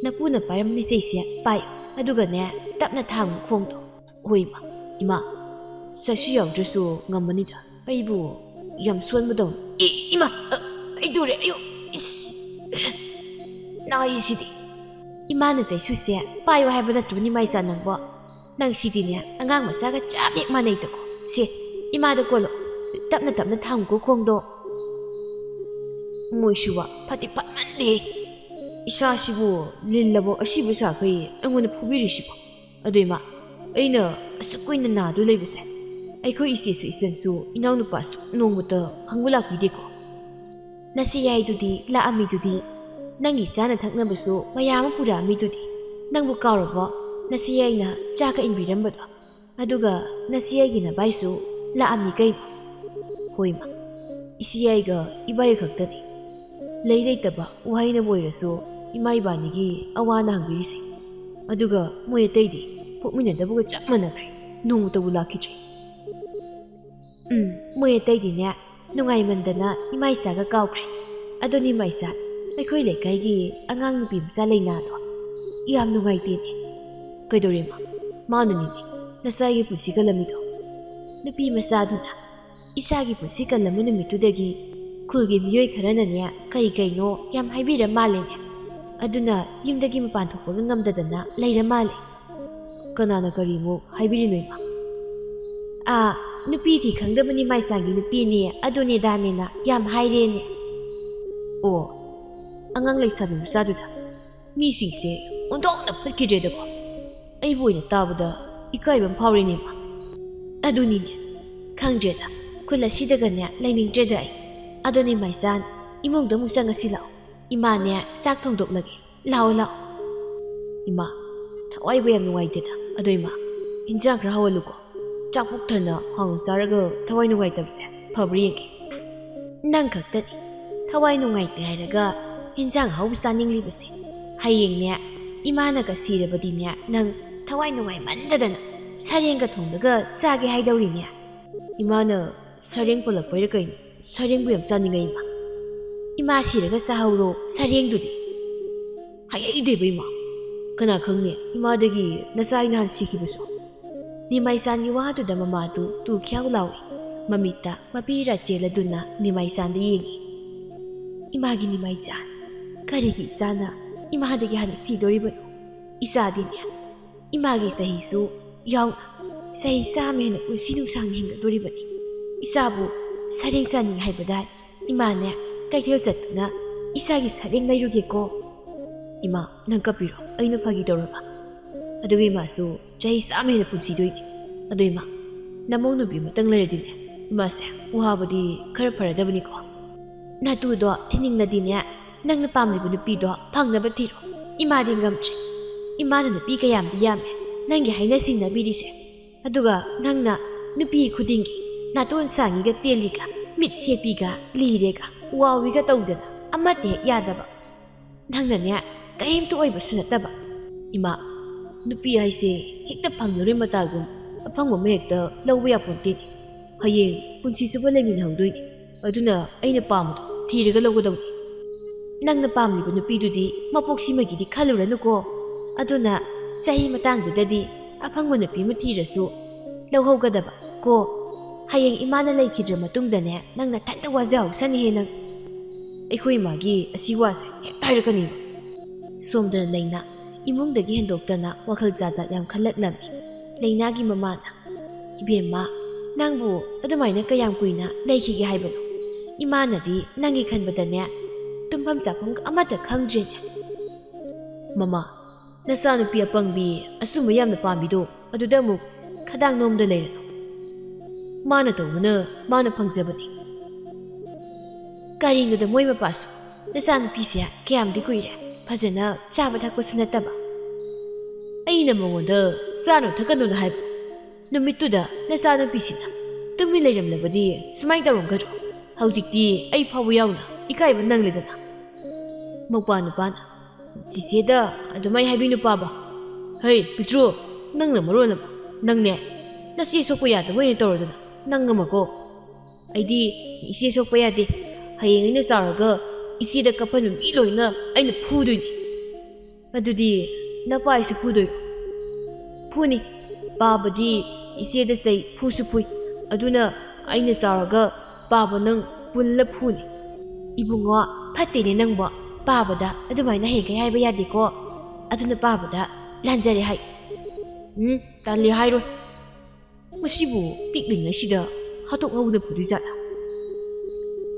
ꯅꯄꯨꯅ ꯄꯥꯏꯔꯝꯕ ꯂꯤꯆꯩꯁꯦ ꯄꯥꯏ, ꯑꯗꯨꯒꯅꯦ ꯇꯞꯅ ꯊꯥꯡꯉꯨ ꯈꯣꯡꯗꯣ꯫" "ꯍꯣꯏ ꯏꯃꯥ, ꯏꯃꯥ, ꯆꯩꯁꯨ ꯌꯥꯎꯗ꯭ꯔꯁꯨ ꯉꯝꯃꯅꯤꯗ꯫ ꯑꯩꯕꯨ ꯌꯥꯝ ꯁꯣꯟꯕꯗꯧꯅ꯫" "ꯑꯦ, ꯏꯃꯥ, ꯑ, ꯑꯩ ꯇꯨꯔꯦ, ꯑꯌꯣ, ꯏꯁ, ꯅꯥꯏꯌꯦ ꯁꯤꯗꯤ꯫" "ꯏꯃꯥꯅ ꯆꯩꯁꯨꯁꯦ ꯄꯥꯏꯌꯣ ꯍꯥꯏꯕ ꯅꯠꯇ꯭ꯔꯣ ꯅꯤꯃꯥꯏꯆꯥ ꯅꯪꯕꯣ? ꯅꯪ ꯁꯤꯗꯤꯅꯦ ꯑꯉꯥꯡ ꯃꯆꯥꯒ ꯆꯞ ꯍꯦꯛ ꯃꯥꯟꯅꯩꯗꯀꯣ꯫ ꯁꯦ, ꯏꯃꯥꯗ ꯀꯣꯜꯂꯣ, ꯇꯞꯅ ꯇꯞꯅ ꯊꯥꯡꯉꯨꯀꯣ ꯈꯣꯡꯗꯣ꯫" "ꯃꯣꯏꯁꯨꯕ ꯐꯠꯇꯤ ꯐꯠꯃꯟꯗꯦ꯫ ꯏꯁꯥꯁꯤꯕꯨ ꯂꯤꯜꯂꯕꯣ ꯑꯁꯤꯕ ꯁꯥꯈꯩ ꯑꯩꯉꯣꯟꯗ ꯐꯨꯕꯤꯔꯤꯁꯤꯕꯣ? ꯑꯗꯨ ꯏꯃꯥ, ꯑꯩꯅ ꯑꯁꯨꯛ ꯀꯨꯏꯅ ꯅꯥꯗꯨ ꯂꯩꯕꯁꯦ, ꯑꯩꯈꯣꯏ ꯏꯆꯦꯁꯨ ꯏꯆꯟꯁꯨ ꯏꯅꯥꯎꯅꯨꯄꯥꯁꯨ ꯅꯣꯡꯃꯇ ꯍꯪꯕ ꯂꯥꯛꯄꯤꯗꯦꯀꯣ꯫ ꯅꯆꯦ ꯌꯥꯏꯗꯨꯗꯤ ꯂꯥꯛꯑꯝꯃꯤꯗꯨꯗꯤ, ꯅꯪꯒꯤ ꯆꯥꯅ ꯊꯛꯅꯕꯁꯨ ꯃꯌꯥꯝ ꯑꯃ ꯄꯨꯔꯛꯑꯝꯃꯤꯗꯨꯗꯤ꯫ ꯅꯪꯕꯨ ꯀꯥꯎꯔꯕꯣ? ꯅꯆꯦ ꯌꯥꯏꯅ ꯆꯥꯒ ꯏꯟꯕꯤꯔꯝꯕꯗꯣ꯫ ꯑꯗꯨꯒ ꯅꯆꯦ ꯌꯥꯏꯒꯤ ꯅꯚꯥꯏꯁꯨ ꯂꯥꯛꯑꯝꯃꯤ ꯀꯩꯅꯣ꯫" ꯍꯣꯏ ꯏꯃꯥ, ꯏꯆꯦ ꯑꯩꯒ ꯏꯕꯥꯏ ꯈꯛꯇꯅꯤ꯫ ꯂꯩ ꯂꯩꯇꯕ ꯋꯥꯍꯩꯅꯕꯨ ꯑꯣꯏꯔꯁꯨ ꯏꯃꯥ ꯏꯕꯥꯅꯤꯒꯤ ꯑꯋꯥꯅ ꯍꯪꯕꯤꯔꯤꯁꯦ꯫ ꯑꯗꯨꯒ ꯃꯣꯏ ꯑꯇꯩꯗꯤ ꯄꯣꯛꯃꯤꯟꯅꯗꯕꯒ ꯆꯞ ꯃꯥꯟꯅꯈ꯭ꯔꯦ, ꯅꯣꯡꯃꯇꯕꯨ ꯂꯥꯛꯈꯤꯗ꯭ꯔꯦ꯫ ꯎꯝ, ꯃꯣꯏ ꯑꯇꯩꯗꯤꯅꯦ ꯅꯨꯡꯉꯥꯏꯃꯟꯗꯅ ꯏꯃꯥ ꯏꯆꯥꯒ ꯀꯥꯎꯈ꯭ꯔꯦ꯫ ꯑꯗꯨꯅꯤ ꯏꯃꯥ ꯏꯆꯥ, ꯑꯩꯈꯣꯏ ꯂꯩꯀꯥꯏꯒꯤ ꯑꯉꯥꯡ ꯅꯨꯄꯤ ꯃꯆꯥ ꯂꯩꯅꯥꯗꯣ ꯌꯥꯝ ꯅꯨꯡꯉꯥꯏꯇꯦꯅꯦ꯫ ꯀꯩꯗꯧꯔꯦ ꯏꯃꯥ? ꯃꯥꯅꯅꯤꯅꯦ ꯅꯆꯥꯒꯤ ꯄꯨꯟꯁꯤ ꯀꯜꯂꯝꯃꯤꯗꯣ꯫ ꯅꯨꯄꯤ ꯃꯆꯥꯗꯨꯅ ꯏꯆꯥꯒꯤ ꯄꯨꯟꯁꯤ ꯀꯜꯂꯝꯕ ꯅꯨꯃꯤꯠꯇꯨꯗꯒꯤ ꯈꯨꯜꯒꯤ ꯃꯤꯑꯣꯏ ꯈꯔꯅꯅꯦ ꯀꯔꯤ ꯀꯩꯅꯣ ꯌꯥꯝ ꯍꯥꯏꯕꯤꯔ ꯃꯥꯜꯂꯦꯅꯦ꯫ ꯑꯗꯨꯅ ꯌꯨꯝꯗꯒꯤ ꯃꯄꯥꯟ ꯊꯣꯛꯄꯒ ꯉꯝꯗꯗꯅ ꯂꯩꯔ ꯃꯥꯜꯂꯦ꯫ ꯀꯅꯥꯅ ꯀꯔꯤꯃꯨꯛ ꯍꯥꯏꯕꯤꯔꯤꯅꯣ ꯏꯃꯥ? ꯑꯥ, ꯅꯨꯄꯤꯗꯤ ꯈꯪꯗꯕꯅꯤ ꯃꯥꯏꯁꯥꯒꯤ ꯅꯨꯄꯤꯅꯦ, ꯑꯗꯨꯅꯦ ꯗꯥꯅꯦꯅ ꯌꯥꯝ ꯍꯥꯏꯔꯦꯅꯦ꯫ ꯑꯣ, ꯑꯉꯥꯡ ꯂꯩꯁꯥꯕꯤ ꯃꯆꯥꯗꯨꯗ ꯃꯤꯁꯤꯡꯁꯦ ꯑꯣꯟꯊꯣꯛꯅ ꯐꯠꯈꯤꯗ꯭ꯔꯦꯗꯀꯣ꯫ ꯑꯩꯕꯨ ꯑꯣꯏꯅ ꯇꯥꯕꯗ ꯏꯀꯥꯏꯕ ꯑꯃ ꯐꯥꯎꯔꯦꯅꯦ ꯏꯃꯥ꯫ ꯑꯗꯨꯅꯤꯅꯦ, ꯈꯪꯗ꯭ꯔꯦꯗ, ꯈꯨꯜ ꯑꯁꯤꯗꯒꯅꯦ ꯂꯩꯅꯤꯡꯗ꯭ꯔꯦꯗ ꯑꯩ꯫ ꯑꯗꯨꯅꯦ ꯃꯥꯏꯆꯥꯟ, ꯏꯃꯨꯡꯗ ꯑꯃꯨꯛ ꯆꯪꯉꯁꯤ ꯂꯥꯛꯑꯣ꯫ ꯏꯃꯥꯅꯦ ꯆꯥꯛ ꯊꯣꯡꯗꯣꯛꯂꯒꯦ꯫ ꯂꯥꯛꯑꯣ, ꯂꯥꯛꯑꯣ꯫ ꯏꯃꯥ, ꯊꯋꯥꯏꯕꯨ ꯌꯥꯝ ꯅꯨꯡꯉꯥꯏꯇꯦꯗ꯫ ꯑꯗꯣ ꯏꯃꯥ, ꯏꯟꯖꯥꯡ ꯈꯔ ꯍꯧꯍꯜꯂꯨꯀꯣ꯫ ꯆꯥꯛ ꯄꯨꯛ ꯊꯟꯅ ꯍꯥꯎꯅ ꯆꯥꯔꯒ ꯊꯋꯥꯏ ꯅꯨꯡꯉꯥꯏꯇꯕꯁꯦ ꯐꯕ꯭ꯔꯥ ꯌꯦꯡꯒꯦ꯫ ꯅꯪ ꯈꯛꯇꯅꯤ ꯊꯋꯥꯏ ꯅꯨꯡꯉꯥꯏꯇꯦ ꯍꯥꯏꯔꯒ ꯏꯟꯖꯥꯡ ꯑꯍꯥꯎꯕ ꯆꯥꯅꯤꯡꯂꯤꯕꯁꯦ꯫ ꯍꯌꯦꯡꯅꯦ, ꯏꯃꯥꯅꯒ ꯁꯤꯔꯕꯗꯤꯅꯦ, ꯅꯪ ꯊꯋꯥꯏ ꯅꯨꯡꯉꯥꯏꯃꯟꯗꯗꯅ ꯁꯔꯦꯡꯒ ꯊꯣꯡꯂꯒ ꯆꯥꯒꯦ ꯍꯥꯏꯗꯧꯔꯤꯅꯦ꯫ ꯏꯃꯥꯅ ꯁꯔꯦꯡ ꯄꯜꯂꯛꯄꯩꯔ ꯀꯩꯅꯣ, ꯁꯔꯦꯡꯕꯨ ꯌꯥꯝ ꯆꯥꯅꯤꯡꯉꯦ ꯏꯃꯥ꯫ ꯏꯃꯥ ꯁꯤꯔꯒ ꯆꯥꯍꯧꯔꯣ ꯁꯔꯦꯡꯗꯨꯗꯤ꯫ ꯍꯥꯏꯍꯩꯗꯦꯕ ꯏꯃꯥ꯫ ꯀꯅꯥ ꯈꯪꯅꯤ, ꯏꯃꯥꯗꯒꯤ ꯅꯆꯥ ꯑꯩ ꯅꯍꯥꯟ ꯁꯤꯈꯤꯕꯁꯨ꯫ ꯅꯤꯃꯥꯏꯆꯥꯟꯒꯤ ꯋꯥꯗꯨꯗ ꯃꯃꯥꯗꯨ ꯇꯨ ꯈ꯭ꯌꯥꯎ ꯂꯥꯎꯏ꯫ ꯃꯃꯤꯠꯇ ꯃꯄꯤꯔꯥ ꯆꯦꯜꯂꯗꯨꯅ ꯅꯤꯃꯥꯏꯆꯥꯟꯗ ꯌꯦꯡꯏ꯫ ꯏꯃꯥꯒꯤ ꯅꯤꯃꯥꯏꯆꯥꯟ, ꯀꯔꯤꯒꯤ ꯏꯆꯥꯅ ꯏꯃꯥꯗꯒꯤ ꯍꯥꯟꯅ ꯁꯤꯗꯣꯔꯤꯕꯅꯣ? ꯏꯆꯥꯗꯤꯅꯦ, ꯏꯃꯥꯒꯤ ꯆꯍꯤꯁꯨ ꯌꯥꯎꯅ ꯆꯍꯤ ꯆꯥꯝꯃ ꯍꯦꯟꯅ ꯄꯨꯟꯁꯤ ꯅꯨꯡꯁꯥꯡꯅ ꯍꯤꯡꯒꯗꯣꯔꯤꯕꯅꯤ꯫ ꯏꯆꯥꯕꯨ ꯁꯔꯦꯡ ꯆꯥꯅꯤꯡꯉꯤ ꯍꯥꯏꯕꯗ ꯏꯃꯥꯅꯦ ꯀꯩꯊꯦꯜ ꯆꯠꯇꯨꯅ ꯏꯆꯥꯒꯤ ꯁꯔꯦꯡ ꯂꯩꯔꯨꯒꯦꯀꯣ꯫ ꯏꯃꯥ, ꯅꯪ ꯀꯞꯄꯤꯔꯣ? ꯑꯩꯅ ꯐꯥꯒꯤ ꯇꯧꯔꯒ꯫ ꯑꯗꯨꯒ ꯏꯃꯥꯁꯨ ꯆꯍꯤ ꯆꯥꯝꯃ ꯍꯦꯟꯅ ꯄꯨꯟꯁꯤꯗꯣꯏꯅꯤ꯫ ꯑꯗꯣ ꯏꯃꯥ, ꯅꯃꯧ ꯅꯨꯄꯤ ꯑꯃꯇꯪ ꯂꯩꯔꯗꯤꯅꯦ, ꯏꯃꯥꯁꯦ ꯋꯥꯕꯗꯤ ꯈꯔ ꯐꯔꯗꯕꯅꯤꯀꯣ꯫ ꯅꯇꯨꯗꯣ ꯊꯤꯅꯤꯡꯂꯗꯤꯅꯦ, ꯅꯪꯅ ꯄꯥꯝꯂꯤꯕ ꯅꯨꯄꯤꯗꯣ ꯐꯪꯅꯕ ꯊꯤꯔꯣ꯫ ꯏꯃꯥꯗꯤ ꯉꯝꯗ꯭ꯔꯦ꯫ ꯏꯃꯥꯅ ꯅꯨꯄꯤ ꯀꯌꯥꯝꯗꯤ ꯌꯥꯝꯃꯦ ꯅꯪꯒꯤ ꯍꯥꯏꯅ ꯁꯤꯡꯅꯕꯤꯔꯤꯁꯦ꯫ ꯑꯗꯨꯒ ꯅꯪꯅ ꯅꯨꯄꯤ ꯈꯨꯗꯤꯡꯒꯤ ꯅꯥꯇꯣꯟ ꯁꯥꯡꯉꯤꯒ ꯇꯦꯜꯂꯤꯒ, ꯃꯤꯠ ꯁꯦꯞꯄꯤꯒ ꯂꯤꯔꯦꯒ, ꯋꯥꯎꯔꯤꯒ ꯇꯧꯗꯅ ꯑꯃꯠꯇ ꯍꯦꯛ ꯌꯥꯗꯕ꯫ ꯅꯪꯅꯅꯦ, ꯀꯔꯤꯝꯇ ꯑꯣꯏꯕꯁꯨ ꯅꯠꯇꯕ꯫ ꯏꯃꯥ, ꯅꯨꯄꯤ ꯍꯥꯏꯁꯦ ꯍꯦꯛꯇ ꯐꯪꯂꯔꯣꯏ ꯃꯇꯥꯒꯨꯝ ꯑꯐꯪꯕ ꯑꯃ ꯍꯦꯛꯇ ꯂꯧꯕ ꯌꯥꯄꯣꯟꯇꯦꯅꯦ꯫ ꯍꯌꯦꯡ ꯄꯨꯟꯁꯤ ꯆꯨꯞꯄ ꯂꯩꯃꯤꯟꯅꯍꯧꯗꯣꯏꯅꯤ꯫ ꯑꯗꯨꯅ ꯑꯩꯅ ꯄꯥꯝꯕꯗꯣ ꯊꯤꯔꯒ ꯂꯧꯒꯗꯧꯅꯤ꯫ ꯅꯪꯅ ꯄꯥꯝꯂꯤꯕ ꯅꯨꯄꯤꯗꯨꯗꯤ ꯃꯄꯣꯛꯁꯤꯃꯒꯤꯗꯤ ꯈꯜꯂꯨꯔꯅꯨꯀꯣ꯫ ꯑꯗꯨꯅ ꯆꯍꯤ ꯃꯇꯥꯡꯗꯨꯗꯗꯤ ꯑꯐꯪꯕ ꯅꯨꯄꯤ ꯑꯃ ꯊꯤꯔꯁꯨ ꯂꯧꯍꯧꯒꯗꯕ ꯀꯣ꯫ ꯍꯌꯦꯡ ꯏꯃꯥꯅ ꯂꯩꯈꯤꯗ꯭ꯔ ꯃꯇꯨꯡꯗꯅꯦ, ꯅꯪ ꯅꯊꯟꯇ ꯋꯥꯖꯍꯧꯁꯅꯤꯍꯦ ꯅꯪ꯫ ꯑꯩꯈꯣꯏ ꯏꯃꯥꯒꯤ ꯑꯁꯤ ꯋꯥꯁꯦ ꯍꯦꯛꯇ ꯍꯥꯏꯔꯛꯀꯅꯤꯕ꯫ ꯁꯣꯝꯗ ꯂꯩꯅꯥ ꯏꯃꯨꯡꯗꯒꯤ ꯍꯦꯟꯗꯣꯛꯇꯅ ꯋꯥꯈꯜ ꯖꯥꯠ ꯖꯥꯠ ꯌꯥꯝ ꯈꯜꯂꯛꯂꯝꯃꯤ꯫ ꯂꯩꯅꯥꯒꯤ ꯃꯃꯥꯅ, "ꯏꯕꯦꯝꯃ, ꯅꯪꯕꯨ ꯑꯗꯨꯃꯥꯏꯅ ꯀꯌꯥꯝ ꯀꯨꯏꯅ ꯂꯩꯈꯤꯒꯦ ꯍꯥꯏꯕꯅꯣ? ꯏꯃꯥꯅꯗꯤ ꯅꯪꯒꯤ ꯈꯟꯕꯗꯅꯦ, ꯇꯨꯝꯐꯝ ꯆꯥꯐꯝꯒ ꯑꯃꯠꯇ ꯈꯪꯗ꯭ꯔꯦꯅꯦ꯫" "ꯃꯃꯥ, ꯅꯆꯥꯅꯨꯄꯤ ꯑꯄꯪꯕꯤ ꯑꯆꯨꯝꯕ ꯌꯥꯝꯅ ꯄꯥꯝꯕꯤꯗꯣ ꯑꯗꯨꯗ ꯑꯃꯨꯛ ꯈꯗꯥꯡ ꯅꯣꯝꯗ ꯂꯩꯔꯅꯨ꯫ ꯃꯥꯅ ꯇꯧꯕꯅ ꯃꯥꯅ ꯐꯪꯖꯕꯅꯤ꯫" "ꯀꯔꯤꯅꯣꯗ ꯃꯣꯏ ꯃꯄꯥꯁꯨ, ꯅꯆꯥꯅꯨꯄꯤꯁꯦ ꯀꯌꯥꯝꯗꯤ ꯀꯨꯏꯔꯦ ꯐꯖꯅ ꯆꯥꯕ ꯊꯛꯄꯁꯨ ꯅꯠꯇꯕ꯫ ꯑꯩꯅ ꯃꯉꯣꯟꯗ ꯆꯥꯅꯨ ꯊꯛꯀꯅꯨꯅ ꯍꯥꯏꯕ ꯅꯨꯃꯤꯠꯇꯨꯗ ꯅꯆꯥꯅꯨꯄꯤꯁꯤꯅ ꯇꯨꯃꯤꯟ ꯂꯩꯔꯝꯂꯕꯗꯤ ꯁꯨꯃꯥꯏꯅ ꯇꯧꯔꯝꯒꯗ꯭ꯔꯣ? ꯍꯧꯖꯤꯛꯇꯤ ꯑꯩ ꯐꯥꯎꯕ ꯌꯥꯎꯅ ꯏꯀꯥꯏꯕ ꯅꯪꯂꯦꯗꯅ꯫" ꯃꯧꯄꯥ ꯅꯨꯄꯥꯅ, "ꯆꯤꯆꯦꯗ ꯑꯗꯨꯃꯥꯏ ꯍꯥꯏꯕꯤꯅꯨ ꯄꯥꯕ꯫ ꯍꯩ ꯄꯤꯛꯇ꯭ꯔꯨ, ꯅꯪꯅ ꯃꯔꯣꯟ ꯑꯃ, ꯅꯪꯅꯦ ꯅꯆꯦ ꯁꯣꯛꯄ ꯌꯥꯗꯕ ꯑꯣꯏꯅ ꯇꯧꯔꯗꯅ, ꯅꯪ ꯑꯃꯀꯣ꯫ ꯑꯩꯗꯤ ꯏꯆꯦ ꯁꯣꯛꯄ ꯌꯥꯗꯦ꯫ ꯍꯌꯦꯡ ꯑꯩꯅ ꯆꯥꯎꯔꯒ ꯏꯆꯦꯗ ꯀꯞꯍꯟꯕ ꯃꯤ ꯂꯣꯏꯅ ꯑꯩꯅ ꯐꯨꯗꯣꯏꯅꯤ꯫" "ꯑꯗꯨꯗꯤ ꯅꯄꯥꯏꯁꯨ ꯐꯨꯗꯣꯏꯔꯣ?" "ꯐꯨꯅꯤ꯫ ꯄꯥꯕꯗꯤ ꯏꯆꯦꯗ ꯆꯩ ꯐꯨꯁꯨ ꯐꯨꯏ꯫ ꯑꯗꯨꯅ ꯑꯩꯅ ꯆꯥꯎꯔꯒ ꯄꯥꯕ ꯅꯪ ꯄꯨꯜꯂ ꯐꯨꯅꯤ꯫" "ꯏꯕꯨꯡꯉꯣ, ꯐꯠꯇꯦꯅꯦ ꯅꯪꯕꯣ꯫ ꯄꯥꯕꯗ ꯑꯗꯨꯃꯥꯏꯅ ꯍꯌꯦꯡꯈꯩ ꯍꯥꯏꯕ ꯌꯥꯗꯦꯀꯣ꯫ ꯑꯗꯨꯅ ꯄꯥꯕꯗ ꯂꯥꯟꯖꯔꯦ ꯍꯥꯏ꯫" "ꯎꯝ, ꯇꯜꯂꯤ ꯍꯥꯏꯔꯣꯏ꯫ ꯃꯁꯤꯕꯨ ꯄꯤꯛꯂꯤꯉꯩꯁꯤꯗ ꯍꯥꯠꯇꯣꯛꯍꯧꯕꯅ ꯐꯗꯣꯏ ꯖꯥꯠꯂꯥ?"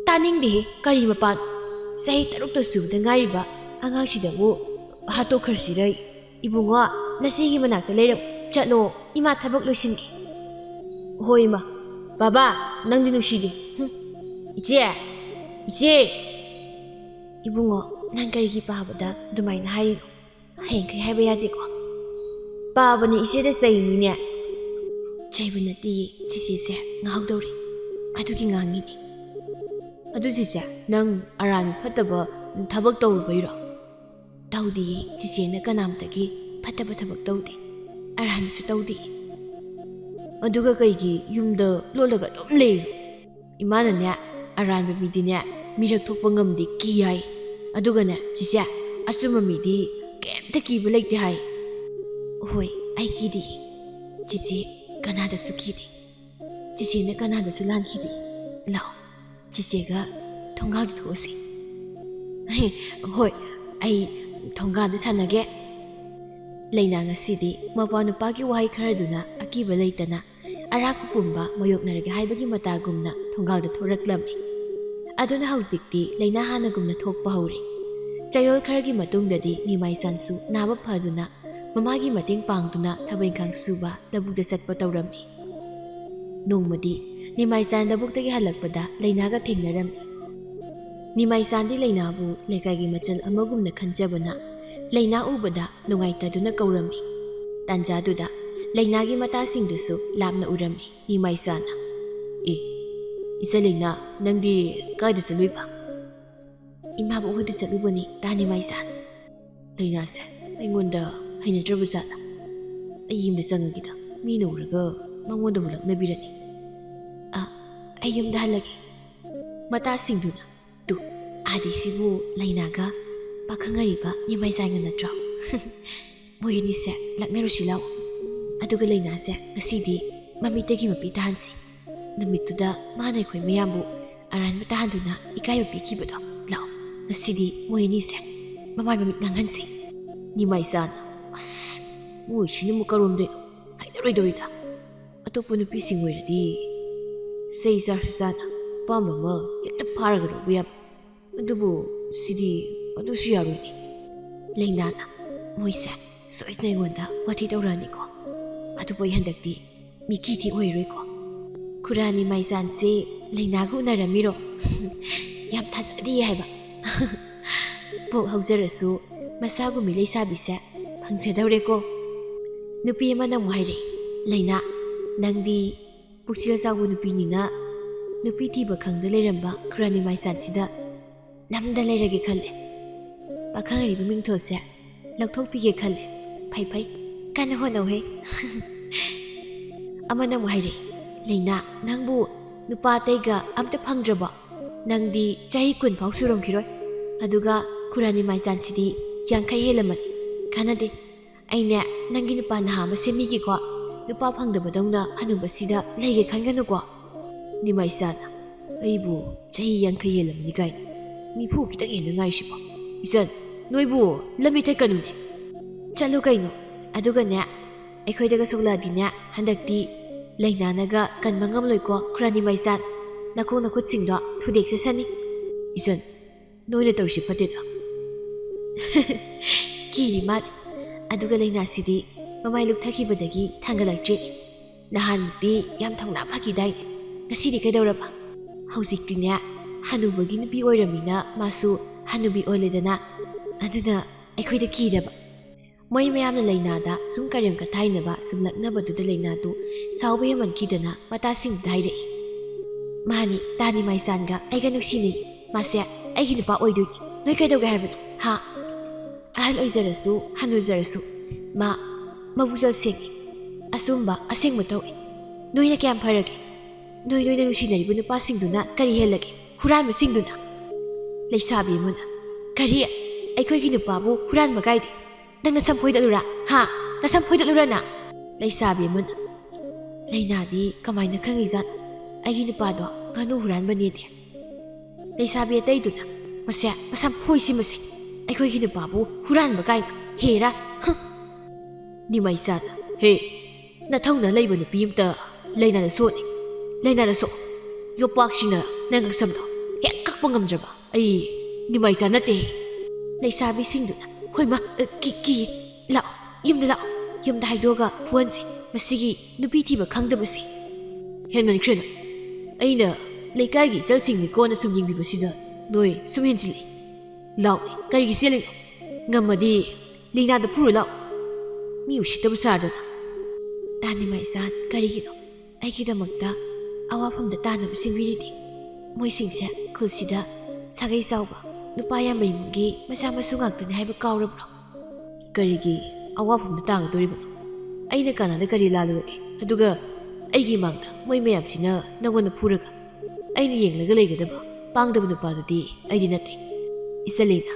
"ꯇꯥꯅꯤꯡꯗꯦꯍꯦ, ꯀꯔꯤ ꯃꯄꯥꯟ? ꯆꯍꯤ ꯇꯔꯨꯛꯇ ꯁꯨꯕꯗ ꯉꯥꯏꯔꯤꯕ ꯑꯉꯥꯡꯁꯤꯗꯕꯨ ꯍꯥꯠꯇꯣꯛꯈ꯭ꯔꯁꯤꯔꯩ?" "ꯏꯕꯨꯡꯉꯣ, ꯅꯆꯦꯒꯤ ꯃꯅꯥꯛꯇ ꯂꯩꯔꯝꯃꯨ꯫ ꯆꯠꯂꯣ, ꯏꯃꯥ ꯊꯕꯛ ꯂꯣꯏꯁꯤꯟꯒꯦ꯫" "ꯍꯣꯏ ꯏꯃꯥ꯫ ꯕꯥꯕꯥ, ꯅꯪꯗꯤ ꯅꯨꯡꯁꯤꯗꯦ꯫ ꯍꯨꯝ꯫ ꯏꯆꯦ! ꯏꯆꯦ!" "ꯏꯕꯨꯡꯉꯣ, ꯅꯪ ꯀꯔꯤꯒꯤ ꯄꯥꯕꯗ ꯑꯗꯨꯃꯥꯏꯅ ꯍꯥꯏꯔꯤꯅꯣ? ꯍꯌꯦꯡꯈꯩ ꯍꯥꯏꯕ ꯌꯥꯗꯦꯀꯣ꯫ ꯄꯥꯕꯅ ꯏꯆꯦꯗ ꯆꯩꯅꯤꯅꯦ꯫ ꯆꯩꯕ ꯅꯠꯇꯦ, ꯆꯤꯆꯦꯁꯦ ꯉꯥꯎꯗꯧꯔꯦ, ꯑꯗꯨꯒꯤ ꯉꯥꯡꯉꯤꯅꯦ꯫ ꯑꯗꯨ ꯆꯤꯆꯦ, ꯅꯪ ꯑꯔꯥꯟꯕ ꯐꯠꯇꯕ ꯊꯕꯛ ꯇꯧꯔꯨꯕꯩꯔꯣ? ꯇꯧꯗꯤꯌꯦ, ꯆꯤꯆꯦꯅ ꯀꯅꯥꯝꯇꯒꯤ ꯐꯠꯇꯕ ꯊꯕꯛ ꯇꯧꯗꯦ, ꯑꯔꯥꯟꯕꯁꯨ ꯇꯧꯗꯦ꯫ ꯑꯗꯨꯒ ꯀꯩꯒꯤ ꯌꯨꯝꯗ ꯂꯣꯠꯂꯒ ꯑꯗꯨꯝ ꯂꯩꯔꯤꯅꯣ? ꯏꯃꯥꯅꯅꯦ, ꯑꯔꯥꯟꯕ ꯃꯤꯗꯤꯅꯦ ꯃꯤꯔꯛ ꯊꯣꯛꯄ ꯉꯝꯗꯦ, ꯀꯤ ꯍꯥꯏ꯫ ꯑꯗꯨꯒꯅꯦ ꯆꯤꯆꯦ, ꯑꯆꯨꯝꯕ ꯃꯤꯗꯤ ꯀꯩꯝꯇ ꯀꯤꯕ ꯂꯩꯇꯦ ꯍꯥꯏ꯫ ꯍꯣꯏ, ꯑꯩ ꯀꯤꯗꯤ꯫ ꯆꯤꯆꯦ, ꯀꯅꯥꯗꯁꯨ ꯀꯤꯗꯦ꯫ ꯆꯤꯆꯦꯅ ꯀꯅꯥꯗꯁꯨ ꯂꯥꯟꯈꯤꯗꯦ꯫ ꯂꯥꯛꯑꯣ, ꯆꯤꯆꯦꯒ ꯊꯣꯡꯒꯥꯜꯗ ꯊꯣꯛꯑꯁꯤ꯫ ꯍꯣꯏ, ꯑꯩ ꯊꯣꯡꯒꯥꯜꯗ ꯁꯥꯟꯅꯒꯦ꯫ ꯂꯩꯅꯥ ꯉꯁꯤꯗꯤ ꯃꯄꯥ ꯅꯨꯄꯥꯒꯤ ꯋꯥꯍꯩ ꯈꯔꯗꯨꯅ ꯑꯀꯤꯕ ꯂꯩꯇꯅ ꯑꯔꯥꯛꯄ ꯄꯨꯝꯕ ꯃꯥꯌꯣꯛꯅꯔꯒꯦ ꯍꯥꯏꯕꯒꯤ ꯃꯇꯥꯒꯨꯝꯅ ꯊꯣꯡꯒꯥꯜꯗ ꯊꯣꯔꯛꯂꯝꯃꯤ꯫ ꯑꯗꯨꯅ ꯍꯧꯖꯤꯛꯇꯤ ꯂꯩꯅꯥ ꯍꯥꯟꯅꯒꯨꯝꯅ ꯊꯣꯛꯄ ꯍꯧꯔꯦ꯫ ꯆꯌꯣꯜ ꯈꯔꯒꯤ ꯃꯇꯨꯡꯗꯗꯤ ꯅꯤꯃꯥꯏꯆꯥꯟꯁꯨ ꯅꯥꯕ ꯐꯗꯨꯅ ꯃꯃꯥꯒꯤ ꯃꯇꯦꯡ ꯄꯥꯡꯗꯨꯅ ꯊꯕꯛ ꯏꯪꯈꯥꯡ ꯁꯨꯕ ꯂꯧꯕꯨꯛꯇ ꯆꯠꯄ ꯇꯧꯔꯝꯃꯤ꯫ ꯅꯣꯡꯃꯗꯤ ꯅꯤꯃꯥꯏꯆꯥꯟ ꯂꯧꯕꯨꯛꯇꯒꯤ ꯍꯜꯂꯛꯄꯗ ꯂꯩꯅꯥꯒ ꯊꯦꯡꯅꯔꯝꯃꯤ꯫ ꯅꯤꯃꯥꯏꯆꯥꯟꯗꯤ ꯂꯩꯅꯥꯕꯨ ꯂꯩꯀꯥꯏꯒꯤ ꯃꯆꯜ ꯑꯃꯒꯨꯝꯅ ꯈꯟꯖꯕꯅ ꯂꯩꯅꯥ ꯎꯕꯗ ꯅꯨꯡꯉꯥꯏꯇꯗꯨꯅ ꯀꯧꯔꯝꯃꯤ꯫ ꯇꯥꯟꯖꯥꯗꯨꯗ ꯂꯩꯅꯥꯒꯤ ꯃꯇꯥꯁꯤꯡꯗꯨꯁꯨ ꯂꯥꯞꯅ ꯎꯔꯝꯃꯤ꯫ ꯅꯤꯃꯥꯏꯆꯥꯟꯅ, "ꯑꯦ, ꯏꯆꯦ ꯂꯩꯅꯥ, ꯅꯪꯗꯤ ꯀꯥꯏꯗ ꯆꯠꯂꯨꯏꯕ?" "ꯏꯃꯥꯕꯣꯛ ꯍꯣꯏꯗ ꯆꯠꯂꯨꯕꯅꯤ, ꯇꯥ ꯅꯤꯃꯥꯏꯆꯥꯟ꯫ ꯂꯩꯅꯥꯁꯦ ꯑꯩꯉꯣꯟꯗ ꯍꯩꯅꯗ꯭ꯔꯕ ꯖꯥꯠꯂ? ꯑꯩ ꯌꯨꯝꯗ ꯆꯪꯉꯒꯦꯗ, ꯃꯤꯅ ꯎꯔꯒ ꯃꯉꯣꯟꯗꯕꯨ ꯂꯛꯅꯕꯤꯔꯅꯤ꯫ ꯑ, ꯑꯩ ꯌꯨꯝꯗ ꯍꯜꯂꯒꯦ꯫" ꯃꯇꯥꯁꯤꯡꯗꯨꯅ, "ꯇꯨ, ꯑꯥꯗꯩꯁꯤꯕꯨ ꯂꯩꯅꯥꯒ ꯄꯥꯈꯪ ꯑꯔꯤꯕ ꯅꯤꯃꯥꯏꯆꯥꯟꯒ ꯅꯠꯇ꯭ꯔꯣ? ꯃꯣꯏ ꯑꯅꯤꯁꯦ ꯂꯛꯅꯔꯨꯁꯤ ꯂꯥꯎ꯫ ꯑꯗꯨꯒ ꯂꯩꯅꯥꯁꯦ ꯉꯁꯤꯗꯤ ꯃꯃꯤꯠꯇꯒꯤ ꯃꯄꯤ ꯇꯥꯍꯟꯁꯤ꯫ ꯅꯨꯃꯤꯠꯇꯨꯗ ꯃꯥꯅ ꯑꯩꯈꯣꯏ ꯃꯌꯥꯝꯕꯨ ꯑꯔꯥꯟꯕ ꯇꯥꯍꯟꯗꯨꯅ ꯏꯀꯥꯏꯕ ꯄꯤꯈꯤꯕꯗꯣ꯫ ꯂꯥꯎ, ꯉꯁꯤꯗꯤ ꯃꯣꯏ ꯑꯅꯤꯁꯦ ꯃꯃꯥꯏ ꯃꯃꯤꯠ ꯉꯥꯡꯍꯟꯁꯤ꯫" ꯅꯤꯃꯥꯏꯆꯥꯟ, "ꯑꯁ, ꯃꯣꯏꯁꯤꯅ ꯑꯃꯨꯛ ꯀꯔꯣꯝꯗꯩꯅꯣ? ꯍꯩꯅꯔꯣꯏꯗꯧꯔꯤꯗ꯫ ꯑꯇꯣꯞꯄ ꯅꯨꯄꯤꯁꯤꯡ ꯑꯣꯏꯔꯗꯤ ꯆꯩ ꯆꯥꯔꯁꯨ ꯆꯥꯅ ꯑꯄꯥꯝꯕ ꯑꯃ ꯍꯦꯛꯇ ꯐꯥꯔꯒ ꯂꯧꯕ ꯌꯥꯕ꯫ ꯑꯗꯨꯕꯨ ꯁꯤꯗꯤ ꯑꯗꯨꯁꯨ ꯌꯥꯔꯣꯏꯅꯦ꯫" ꯂꯩꯅꯥꯅ, "ꯃꯣꯏꯁꯦ ꯁꯣꯏꯗꯅ ꯑꯩꯉꯣꯟꯗ ꯋꯥꯊꯤ ꯇꯧꯔꯛꯑꯅꯤꯀꯣ꯫ ꯑꯗꯨꯕꯨ ꯑꯩ ꯍꯟꯗꯛꯇꯤ ꯃꯤꯒꯤꯗꯤ ꯑꯣꯏꯔꯣꯏꯀꯣ꯫" ꯈꯨꯔꯥ ꯅꯤꯃꯥꯏꯆꯥꯟꯁꯦ ꯂꯩꯅꯥꯒ ꯎꯅꯔꯝꯃꯤꯔꯣ? ꯌꯥꯝ ꯊꯥꯖꯗꯦ ꯍꯥꯏꯕ꯫ ꯄꯣꯛ ꯍꯧꯖꯔꯁꯨ ꯃꯁꯥꯒꯨꯝꯕꯤ ꯂꯩꯁꯥꯕꯤꯁꯦ ꯐꯪꯖꯗꯧꯔꯦꯀꯣ꯫ ꯅꯨꯄꯤ ꯑꯃꯅ ꯑꯃꯨꯛ ꯍꯥꯏꯔꯛꯏ, "ꯂꯩꯅꯥ, ꯅꯪꯗꯤ ꯄꯨꯛꯆꯦꯜ ꯆꯥꯎꯕ ꯅꯨꯄꯤꯅꯤꯅ ꯅꯨꯄꯤ ꯊꯤꯕ ꯈꯪꯗ ꯂꯩꯔꯝꯕ ꯈꯨꯔꯥꯅꯤ ꯃꯥꯏꯆꯥꯟꯁꯤꯗ ꯅꯝꯗ ꯂꯩꯔꯒꯦ ꯈꯜꯂꯦ꯫ ꯄꯥꯈꯪ ꯑꯔꯤꯕ ꯃꯤꯡꯊꯣꯜꯁꯦ ꯂꯧꯊꯣꯛꯄꯤꯒꯦ ꯈꯜꯂꯦ꯫ ꯐꯩ ꯐꯩ, ꯀꯟꯅ ꯍꯣꯠꯅꯧꯍꯦ꯫ ꯑꯃꯅ ꯑꯃꯨꯛ ꯍꯥꯏꯔꯛꯑꯦ, "ꯂꯩꯅꯥ, ꯅꯪꯕꯨ ꯅꯨꯄꯥ ꯑꯇꯩꯒ ꯑꯝꯇ ꯐꯪꯗ꯭ꯔꯕꯣ? ꯅꯪꯗꯤ ꯆꯍꯤ ꯀꯨꯟ ꯐꯥꯎ ꯁꯨꯔꯝꯈꯤꯔꯣꯏ꯫ ꯑꯗꯨꯒ ꯈꯨꯔꯥꯅꯤ ꯃꯥꯏꯆꯥꯟꯁꯤꯗꯤ ꯌꯥꯡꯈꯩ ꯍꯦꯜꯂꯝꯃꯅꯤ꯫ ꯀꯥꯟꯅꯗꯦ꯫ ꯑꯩꯅꯦ, ꯅꯪꯒꯤ ꯅꯨꯄꯥ ꯅꯍꯥ ꯑꯃ ꯁꯦꯝꯕꯤꯒꯦꯀꯣ꯫ ꯅꯨꯄꯥ ꯐꯪꯗꯕꯗꯧꯅ ꯍꯅꯨꯕꯁꯤꯗ ꯂꯩꯒꯦ ꯈꯟꯒꯅꯨꯀꯣ꯫" ꯅꯤꯃꯥꯏꯆꯥꯅ, "ꯑꯩꯕꯨ ꯆꯍꯤ ꯌꯥꯡꯈꯩ ꯍꯦꯜꯂꯝꯃꯅꯤ ꯀꯥꯏꯅ? ꯅꯤꯐꯨ ꯈꯤꯇꯪ ꯍꯦꯟꯗ ꯉꯥꯏꯔꯤꯁꯤꯕꯣ? ꯏꯆꯟ, ꯅꯣꯏꯕꯨ ꯂꯝ ꯍꯦꯛꯇ ꯀꯩꯅꯣꯅꯦ꯫ ꯆꯠꯂꯨ ꯀꯩꯅꯣ꯫ ꯑꯗꯨꯒꯅꯦ, ꯑꯩꯈꯣꯏꯗꯒ ꯁꯣꯛꯂꯛꯑꯗꯤꯅꯦ, ꯍꯟꯗꯛꯇꯤ ꯂꯩꯅꯥꯅꯒ ꯀꯟꯕ ꯉꯝꯂꯣꯏꯀꯣ, ꯈꯨꯔꯥꯅꯤ ꯃꯩꯆꯥꯟ꯫ ꯅꯈꯣꯡ ꯅꯈꯨꯠꯁꯤꯡꯗꯣ ꯊꯨꯗꯦꯛꯆꯁꯅꯤ꯫" "ꯏꯆꯟ, ꯅꯣꯏꯅ ꯇꯧꯔꯤꯁꯤ ꯐꯠꯇꯦꯗ꯫" ꯀꯤꯔꯤ ꯃꯥꯜꯂꯦ꯫ ꯑꯗꯨꯒ ꯂꯩꯅꯥꯁꯤꯗꯤ ꯃꯃꯥꯏ ꯂꯨꯞꯊꯈꯤꯕꯗꯒꯤ ꯊꯥꯡꯒꯠꯂꯛꯇ꯭ꯔꯦ꯫ ꯅꯍꯥꯟꯗꯤ ꯌꯥꯝ ꯊꯧꯅꯥ ꯐꯈꯤꯗꯥꯏꯅꯦ꯫ ꯉꯁꯤꯗꯤ ꯀꯩꯗꯧꯔꯕ? ꯍꯧꯖꯤꯛꯇꯤꯅꯦ, ꯍꯅꯨꯕꯒꯤ ꯅꯨꯄꯤ ꯑꯣꯏꯔꯝꯃꯤꯅ ꯃꯥꯁꯨ ꯍꯅꯨꯕꯤ ꯑꯣꯜꯂꯦꯗꯅ꯫ ꯑꯗꯨꯅ ꯑꯩꯈꯣꯏꯗ ꯀꯤꯔꯕ꯫ ꯃꯣꯏ ꯃꯌꯥꯝꯅ ꯂꯩꯅꯥꯗ ꯁꯨꯝ ꯀꯔꯦꯝ ꯀꯊꯥꯏꯅꯕ, ꯁꯨꯝ ꯂꯛꯅꯕꯗꯨꯗ ꯂꯩꯅꯥꯗꯨ ꯁꯥꯎꯕ ꯍꯦꯟꯃꯟꯈꯤꯗꯅ ꯃꯇꯥꯁꯤꯡꯗꯨꯗ ꯍꯥꯏꯔꯛꯏ, "ꯃꯥꯅꯤ, ꯇꯥꯅꯤ ꯃꯥꯏꯆꯥꯟꯒ ꯑꯩꯒ ꯅꯨꯡꯁꯤꯅꯩ꯫ ꯃꯥꯁꯦ ꯑꯩꯒꯤ ꯅꯨꯄꯥ ꯑꯣꯏꯗꯣꯏꯅꯤ꯫ ꯅꯣꯏ ꯀꯩꯗꯧꯒꯦ ꯍꯥꯏꯕꯅꯣ? ꯍꯥ? ꯑꯍꯜ ꯑꯣꯏꯖꯔꯁꯨ, ꯍꯅꯨꯖꯔꯁꯨ, ꯃꯥ ꯃꯕꯨꯛꯆꯦꯜ ꯁꯦꯡꯉꯤ꯫ ꯑꯆꯨꯝꯕ, ꯑꯁꯦꯡꯕ ꯇꯧꯏ꯫ ꯅꯣꯏꯅ ꯀꯌꯥꯝ ꯐꯔꯒꯦ? ꯅꯣꯏ, ꯅꯣꯏꯅ ꯅꯨꯡꯁꯤꯅꯔꯤꯕ ꯅꯨꯄꯥꯁꯤꯡꯗꯨꯅ ꯀꯔꯤ ꯍꯦꯜꯂꯒꯦ? ꯍꯨꯔꯥꯟꯕꯁꯤꯡꯗꯨꯅ?" ꯂꯩꯁꯥꯕꯤ ꯑꯃꯅ, "ꯀꯔꯤ? ꯑꯩꯈꯣꯏꯒꯤ ꯅꯨꯄꯥꯕꯨ ꯍꯨꯔꯥꯟꯕ ꯀꯥꯏꯗꯦ? ꯅꯪ ꯅꯁꯝ ꯐꯣꯏꯗꯠꯂꯨꯔꯥ? ꯍꯥ? ꯅꯁꯝ ꯐꯣꯏꯗꯠꯂꯨꯔꯥ ꯅꯪ?" ꯂꯩꯁꯥꯕꯤ ꯑꯃꯅ, "ꯂꯩꯅꯥꯗꯤ ꯀꯃꯥꯏꯅ ꯈꯪꯉꯤꯖꯥꯠꯅꯣ ꯑꯩꯒꯤ ꯅꯨꯄꯥꯗꯣ ꯉꯥꯅꯨ ꯍꯨꯔꯥꯟꯕꯅꯦꯗꯤ?" ꯂꯩꯁꯥꯕꯤ ꯑꯇꯩꯗꯨꯅ, "ꯃꯁꯦ, ꯃꯁꯝ ꯐꯣꯏꯁꯤ ꯃꯁꯦ, ꯑꯩꯈꯣꯏꯒꯤ ꯅꯨꯄꯥꯕꯨ ꯍꯨꯔꯥꯟꯕ ꯀꯥꯏꯅ, ꯍꯦꯔꯥ, ꯍꯨꯝ!" ꯅꯤꯃꯩꯆꯥꯅ, "ꯍꯦ, ꯅꯊꯧꯅ ꯂꯩꯕ ꯅꯨꯄꯤ ꯑꯃꯇ ꯂꯩꯅꯥꯗ ꯁꯣꯛꯅꯤ, ꯂꯩꯅꯥꯗ ꯁꯣꯛ꯫ ꯌꯣꯄꯥꯛꯁꯤꯅ ꯅꯪ ꯉꯛꯁꯝꯗꯣ ꯍꯦꯛ ꯀꯛꯄ ꯉꯝꯗ꯭ꯔꯕ꯫ ꯑꯩ ꯅꯤꯃꯩꯆꯥ ꯅꯠꯇꯦ꯫" ꯂꯩꯁꯥꯕꯤꯁꯤꯡꯗꯨꯅ, "ꯍꯣꯏꯃ, ꯑ, ꯀꯤ-, ꯀꯤ, ꯂꯥꯛꯑꯣ, ꯌꯨꯝꯗ ꯂꯥꯛꯑꯣ, ꯌꯨꯝꯗ ꯍꯥꯏꯗꯣꯛꯑꯒ ꯐꯨꯍꯟꯁꯦ ꯃꯁꯤꯒꯤ ꯅꯨꯄꯤ ꯊꯤꯕ ꯈꯪꯗꯕꯁꯦ꯫ ꯍꯦꯟꯃꯟꯈ꯭ꯔꯦ ꯅꯪ꯫ ꯑꯩꯅ ꯂꯩꯀꯥꯏꯒꯤ ꯏꯆꯜꯁꯤꯡꯅꯤꯀꯣꯅ ꯁꯨꯝ ꯌꯦꯡꯕꯤꯕꯁꯤꯗ ꯅꯣꯏ ꯁꯨꯝ ꯍꯦꯟꯖꯤꯜꯂꯤ꯫ ꯂꯥꯛꯑꯣ, ꯀꯔꯤꯒꯤ ꯆꯦꯜꯂꯤꯅꯣ? ꯉꯝꯃꯗꯤ ꯂꯤꯅꯥꯗ ꯐꯨꯔꯨ ꯂꯥꯛꯑꯣ꯫ ꯃꯤ ꯎꯁꯤꯠꯇꯕ ꯁꯥꯗꯅ꯫" ꯇꯥꯅꯤꯃꯥꯏꯆꯥꯟ, ꯀꯔꯤꯒꯤꯅꯣ ꯑꯩꯒꯤꯗꯃꯛꯇ ꯑꯋꯥꯐꯝꯗ ꯇꯥꯅꯕ ꯁꯤꯟꯕꯤꯔꯤꯗꯤ? ꯃꯣꯏꯁꯤꯡꯁꯦ ꯈꯨꯜꯁꯤꯗ ꯁꯥꯒꯩ ꯆꯥꯎꯕ, ꯅꯨꯄꯥ ꯌꯥꯝꯕ ꯏꯃꯨꯡꯒꯤ ꯃꯆꯥ ꯃꯁꯨ ꯉꯥꯛꯇꯅꯤ ꯍꯥꯏꯕ ꯀꯥꯎꯔꯕ꯭ꯔꯣ? ꯀꯔꯤꯒꯤ ꯑꯋꯥꯐꯝꯗ ꯇꯥꯒꯗꯧꯔꯤꯕꯅꯣ? ꯑꯩꯅ ꯀꯅꯥꯗ ꯀꯔꯤ ꯂꯥꯜꯂꯨꯔꯒꯦ? ꯑꯗꯨꯒ ꯑꯩꯒꯤ ꯏꯃꯥꯡꯗ ꯃꯣꯏ ꯃꯌꯥꯝꯁꯤꯅ ꯅꯪꯉꯣꯟꯗ ꯐꯨꯔꯒ ꯑꯩꯅ ꯌꯦꯡꯂꯒ ꯂꯩꯒꯗꯕ ꯄꯥꯡꯗꯕ ꯅꯨꯄꯥꯗꯨꯗꯤ ꯑꯩꯗꯤ ꯅꯠꯇꯦ꯫ ꯏꯆꯜꯂꯦꯅ,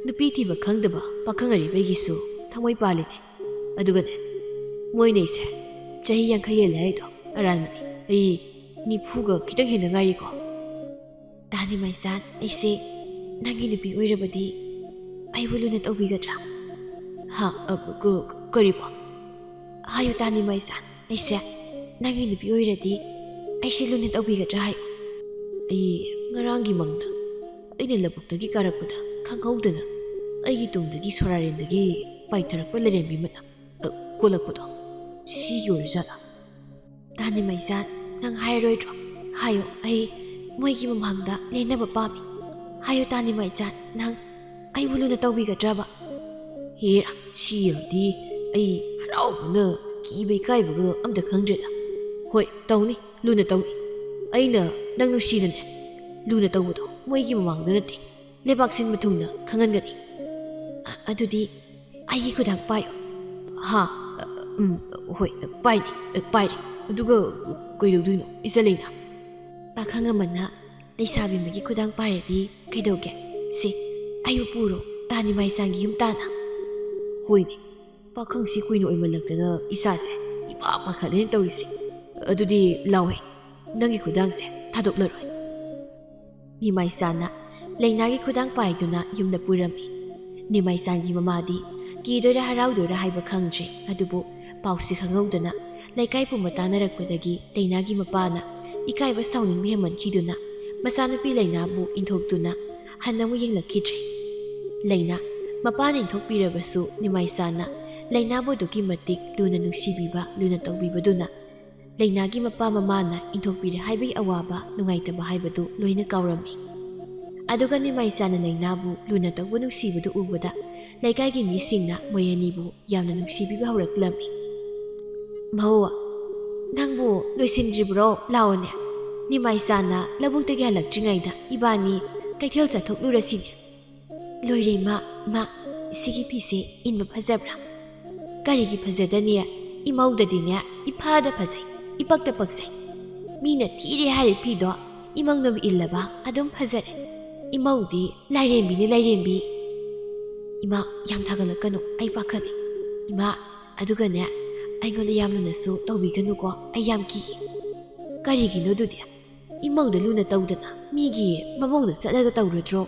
ꯅꯨꯄꯤ ꯊꯤꯕ ꯈꯪꯗꯕ ꯄꯥꯈꯪ ꯑꯔꯤꯕ ꯑꯩꯒꯤꯁꯨ ꯊꯃꯣꯏ ꯄꯥꯜꯂꯤꯅꯦ꯫ ꯑꯗꯨꯒꯅꯦ, ꯃꯣꯏꯅ ꯑꯩꯁꯦ ꯆꯍꯤ ꯌꯥꯡꯈꯩ ꯍꯦꯜꯂꯦ ꯍꯥꯏꯗꯣ ꯑꯔꯥꯟꯕꯅꯤ꯫ ꯑꯩ ꯅꯤꯐꯨꯒ ꯈꯤꯇꯪ ꯍꯦꯟꯗ ꯉꯥꯏꯔꯤꯀꯣ꯫ ꯇꯥꯅꯤꯃꯥꯏꯆꯥꯟ, ꯑꯩꯁꯦ ꯅꯪꯒꯤ ꯅꯨꯄꯤ ꯑꯣꯏꯔꯕꯗꯤ ꯑꯩꯕꯨ ꯂꯨꯅ ꯇꯧꯕꯤꯒꯗ꯭ꯔꯥ? ꯍꯥ? ꯑ, ꯀ-, ꯀꯔꯤꯕꯣ? ꯍꯥꯏꯌꯨ ꯇꯥꯅꯤꯃꯥꯏꯆꯥꯟ, ꯑꯩꯁꯦ ꯅꯪꯒꯤ ꯅꯨꯄꯤ ꯑꯣꯏꯔꯗꯤ ꯑꯩꯁꯦ ꯂꯨꯅ ꯇꯧꯕꯤꯒꯗ꯭ꯔꯥ ꯍꯥꯏꯌꯨ꯫ ꯑꯩ ꯉꯔꯥꯡꯒꯤ ꯃꯪꯗ ꯑꯩꯅ ꯂꯧꯕꯨꯛꯇꯒꯤ ꯀꯥꯔꯛꯄꯗ ꯈꯪꯍꯧꯗꯅ ꯑꯩꯒꯤ ꯇꯨꯡꯗꯒꯤ ꯁꯣꯔꯥꯔꯦꯟꯗꯒꯤ ꯄꯥꯏꯊꯔꯛꯄ ꯂꯥꯏꯔꯦꯝꯕꯤ ꯑꯃꯅ, ꯑ, ꯀꯣꯜꯂꯛꯄꯗꯣ ꯁꯤꯒꯤ ꯑꯣꯏꯔꯖꯥꯠꯂꯥ? ꯇꯥꯅꯤꯃꯥꯏꯆꯥꯟ, ꯅꯪ ꯍꯥꯏꯔꯣꯏꯗ꯭ꯔꯣ? ꯍꯥꯏꯌꯣ, ꯑꯩ ꯃꯣꯏꯒꯤ ꯃꯃꯥꯡꯗ ꯂꯦꯟꯅꯕ ꯄꯥꯝꯃꯤ꯫ ꯍꯥꯏꯌꯣ ꯇꯥꯅꯤꯃꯥꯏꯆꯥꯟ, ꯅꯪ ꯑꯩꯕꯨ ꯂꯨꯅ ꯇꯧꯕꯤꯒꯗ꯭ꯔꯕ? ꯍꯦꯔꯥ, ꯁꯤ ꯌꯧꯔꯗꯤ ꯑꯩ ꯍꯔꯥꯎꯕꯅ ꯀꯤꯕ ꯏꯀꯥꯏꯕꯒ ꯑꯝꯇ ꯈꯪꯗ꯭ꯔꯦꯗ꯫ ꯍꯣꯏ, ꯇꯧꯅꯤ, ꯂꯨꯅ ꯇꯧꯅꯤ꯫ ꯑꯩꯅ ꯅꯪ ꯅꯨꯡꯁꯤꯅꯅꯦ ꯂꯨꯅ ꯇꯧꯕꯗꯣ ꯃꯣꯏꯒꯤ ꯃꯃꯥꯡꯗ ꯅꯠꯇꯦ, ꯂꯩꯕꯥꯛ ꯁꯤꯟꯕ ꯊꯨꯡꯅ ꯈꯪꯍꯟꯒꯅꯤ꯫ ꯑ-, ꯑꯗꯨꯗꯤ ꯑꯩꯒꯤ ꯈꯨꯗꯥꯡ ꯄꯥꯏꯌꯨ꯫ ꯍꯥ? ꯑ, ꯎꯝ, ꯍꯣꯏ, ꯄꯥꯏꯅꯤ, ꯄꯥꯏꯔꯦ꯫ ꯑꯗꯨꯒ ꯀꯩꯗꯧꯗꯣꯏꯅꯣ, ꯏꯆꯜꯂꯦꯅ? ꯄꯥꯈꯪ ꯑꯃꯅ ꯂꯩꯁꯥꯕꯤ ꯑꯃꯒꯤ ꯈꯨꯗꯥꯡ ꯄꯥꯏꯔꯗꯤ ꯀꯩꯗꯧꯒꯦ? ꯁꯤ, ꯑꯩꯕꯨ ꯄꯨꯔꯣ, ꯇꯥꯅꯤꯃꯥꯏꯆꯥꯟꯒꯤ ꯌꯨꯝ ꯇꯥꯟꯅ꯫ ꯍꯣꯏꯅꯦ, ꯄꯥꯈꯪꯁꯤ ꯀꯨꯏꯅ ꯑꯣꯏꯃꯜꯂꯛꯇꯅ ꯏꯁꯥꯁꯦ ꯏꯄꯥ ꯄꯥꯈꯠꯂꯦꯅ ꯇꯧꯔꯤꯁꯦ꯫ ꯑꯗꯨꯗꯤ ꯂꯥꯎꯍꯦ, ꯅꯪꯒꯤ ꯈꯨꯗꯥꯡꯁꯦ ꯊꯥꯗꯣꯛꯂꯔꯣꯏ꯫ ꯅꯤꯃꯥꯏꯆꯥꯟꯅ ꯂꯩꯅꯥꯒꯤ ꯈꯨꯗꯥꯡ ꯄꯥꯏꯗꯨꯅ ꯌꯨꯝꯗ ꯄꯨꯔꯝꯃꯤ꯫ ꯅꯤꯃꯥꯏꯆꯥꯟꯒꯤ ꯃꯃꯥꯗꯤ ꯀꯤꯗꯣꯏꯔꯥ ꯍꯔꯥꯎꯗꯣꯏꯔꯥ ꯍꯥꯏꯕ ꯈꯪꯗ꯭ꯔꯦ, ꯑꯗꯨꯕꯨ ꯄꯥꯎꯁꯤ ꯈꯪꯍꯧꯗꯅ ꯂꯩꯀꯥꯏ ꯄꯨꯝꯕ ꯇꯥꯟꯅꯔꯛꯄꯗꯒꯤ ꯂꯩꯅꯥꯒꯤ ꯃꯄꯥꯅ ꯏꯀꯥꯏꯕ ꯁꯥꯎꯅꯤꯡꯕ ꯍꯦꯟꯃꯟꯈꯤꯗꯨꯅ ꯃꯆꯥꯅꯨꯄꯤ ꯂꯩꯅꯥꯕꯨ ꯏꯟꯊꯣꯛꯇꯨꯅ ꯍꯟꯅ ꯑꯃꯨꯛ ꯌꯦꯡꯂꯛꯈꯤꯗ꯭ꯔꯦ꯫ ꯂꯩꯅꯥ ꯃꯄꯥꯅ ꯏꯟꯊꯣꯛꯄꯤꯔꯕꯁꯨ ꯅꯤꯃꯥꯏꯆꯥꯟꯅ ꯂꯩꯅꯥꯕꯨ ꯑꯗꯨꯛꯀꯤ ꯃꯇꯤꯛ ꯂꯨꯅ ꯅꯨꯡꯁꯤꯕꯤꯕ, ꯂꯨꯅ ꯇꯧꯕꯤꯕꯗꯨꯅ ꯂꯩꯅꯥꯒꯤ ꯃꯄꯥ ꯃꯃꯥꯅ ꯏꯟꯊꯣꯛꯄꯤꯔꯦ ꯍꯥꯏꯕꯒꯤ ꯑꯋꯥꯕ, ꯅꯨꯡꯉꯥꯏꯇꯕ ꯍꯥꯏꯕꯗꯨ ꯂꯣꯏꯅ ꯀꯥꯎꯔꯝꯃꯤ꯫ ꯑꯗꯨꯒ ꯅꯤꯃꯥꯏꯆꯥꯟꯅ ꯂꯩꯅꯥꯕꯨ ꯂꯨꯅ ꯇꯧꯕ ꯅꯨꯡꯁꯤꯕꯗꯨ ꯎꯕꯗ ꯂꯩꯀꯥꯏꯒꯤ ꯃꯤꯁꯤꯡꯅ ꯃꯣꯏ ꯑꯅꯤꯕꯨ ꯌꯥꯝꯅ ꯅꯨꯡꯁꯤꯕꯤꯕ ꯍꯧꯔꯛꯂꯝꯃꯤ꯫ ꯃꯧ, ꯅꯪꯕꯨ ꯂꯣꯏꯁꯤꯟꯗ꯭ꯔꯤꯕ꯭ꯔꯣ? ꯂꯥꯛꯑꯣꯅꯦ, ꯅꯤꯃꯥꯏꯆꯥꯅ ꯂꯧꯕꯨꯛꯇꯒꯤ ꯍꯜꯂꯛꯇ꯭ꯔꯤꯉꯩꯗ ꯏꯕꯥꯅꯤ ꯀꯩꯊꯦꯜ ꯆꯠꯊꯣꯛꯂꯨꯔꯁꯤꯅꯦ꯫ ꯂꯣꯏꯔꯦ ꯏꯃꯥ꯫ ꯏꯃꯥ, ꯁꯤꯒꯤ ꯐꯤꯁꯦ ꯏꯟꯕ ꯐꯖꯕ꯭ꯔꯥ? ꯀꯔꯤꯒꯤ ꯐꯖꯗꯅꯤ? ꯏꯃꯧꯗꯗꯤꯅꯦ ꯏꯐꯗ ꯐꯖꯩ, ꯏꯄꯛꯇ ꯄꯛꯆꯩ꯫ ꯃꯤꯅ ꯊꯤꯔꯦ ꯍꯥꯏꯔꯤ ꯐꯤꯗꯣ ꯏꯃꯧꯅꯕꯨ ꯏꯜꯂꯕ ꯑꯗꯨꯝ ꯐꯖꯔꯦ꯫ ꯏꯃꯧꯗꯤ ꯂꯥꯏꯔꯦꯝꯕꯤꯅꯤ, ꯂꯥꯏꯔꯦꯝꯕꯤ꯫ ꯏꯃꯥ, ꯌꯥꯝ ꯊꯥꯒꯠꯂꯛꯀꯅꯨ, ꯑꯩ ꯄꯥꯈꯠꯂꯤ꯫ ꯏꯃꯥ, ꯑꯗꯨꯒꯅꯦ, ꯑꯩꯉꯣꯟꯗ ꯌꯥꯝ ꯂꯨꯅꯁꯨ ꯇꯧꯕꯤꯒꯅꯨꯀꯣ, ꯑꯩ ꯌꯥꯝ ꯀꯤꯌꯦ꯫ ꯀꯔꯤꯒꯤꯅꯣ ꯑꯗꯨꯗꯤ? ꯏꯃꯧꯗ ꯂꯨꯅ ꯇꯧꯗꯅ ꯃꯤꯒꯤ ꯃꯃꯧꯗ ꯆꯠꯂꯒ ꯇꯧꯔꯨꯗ꯭ꯔꯣ?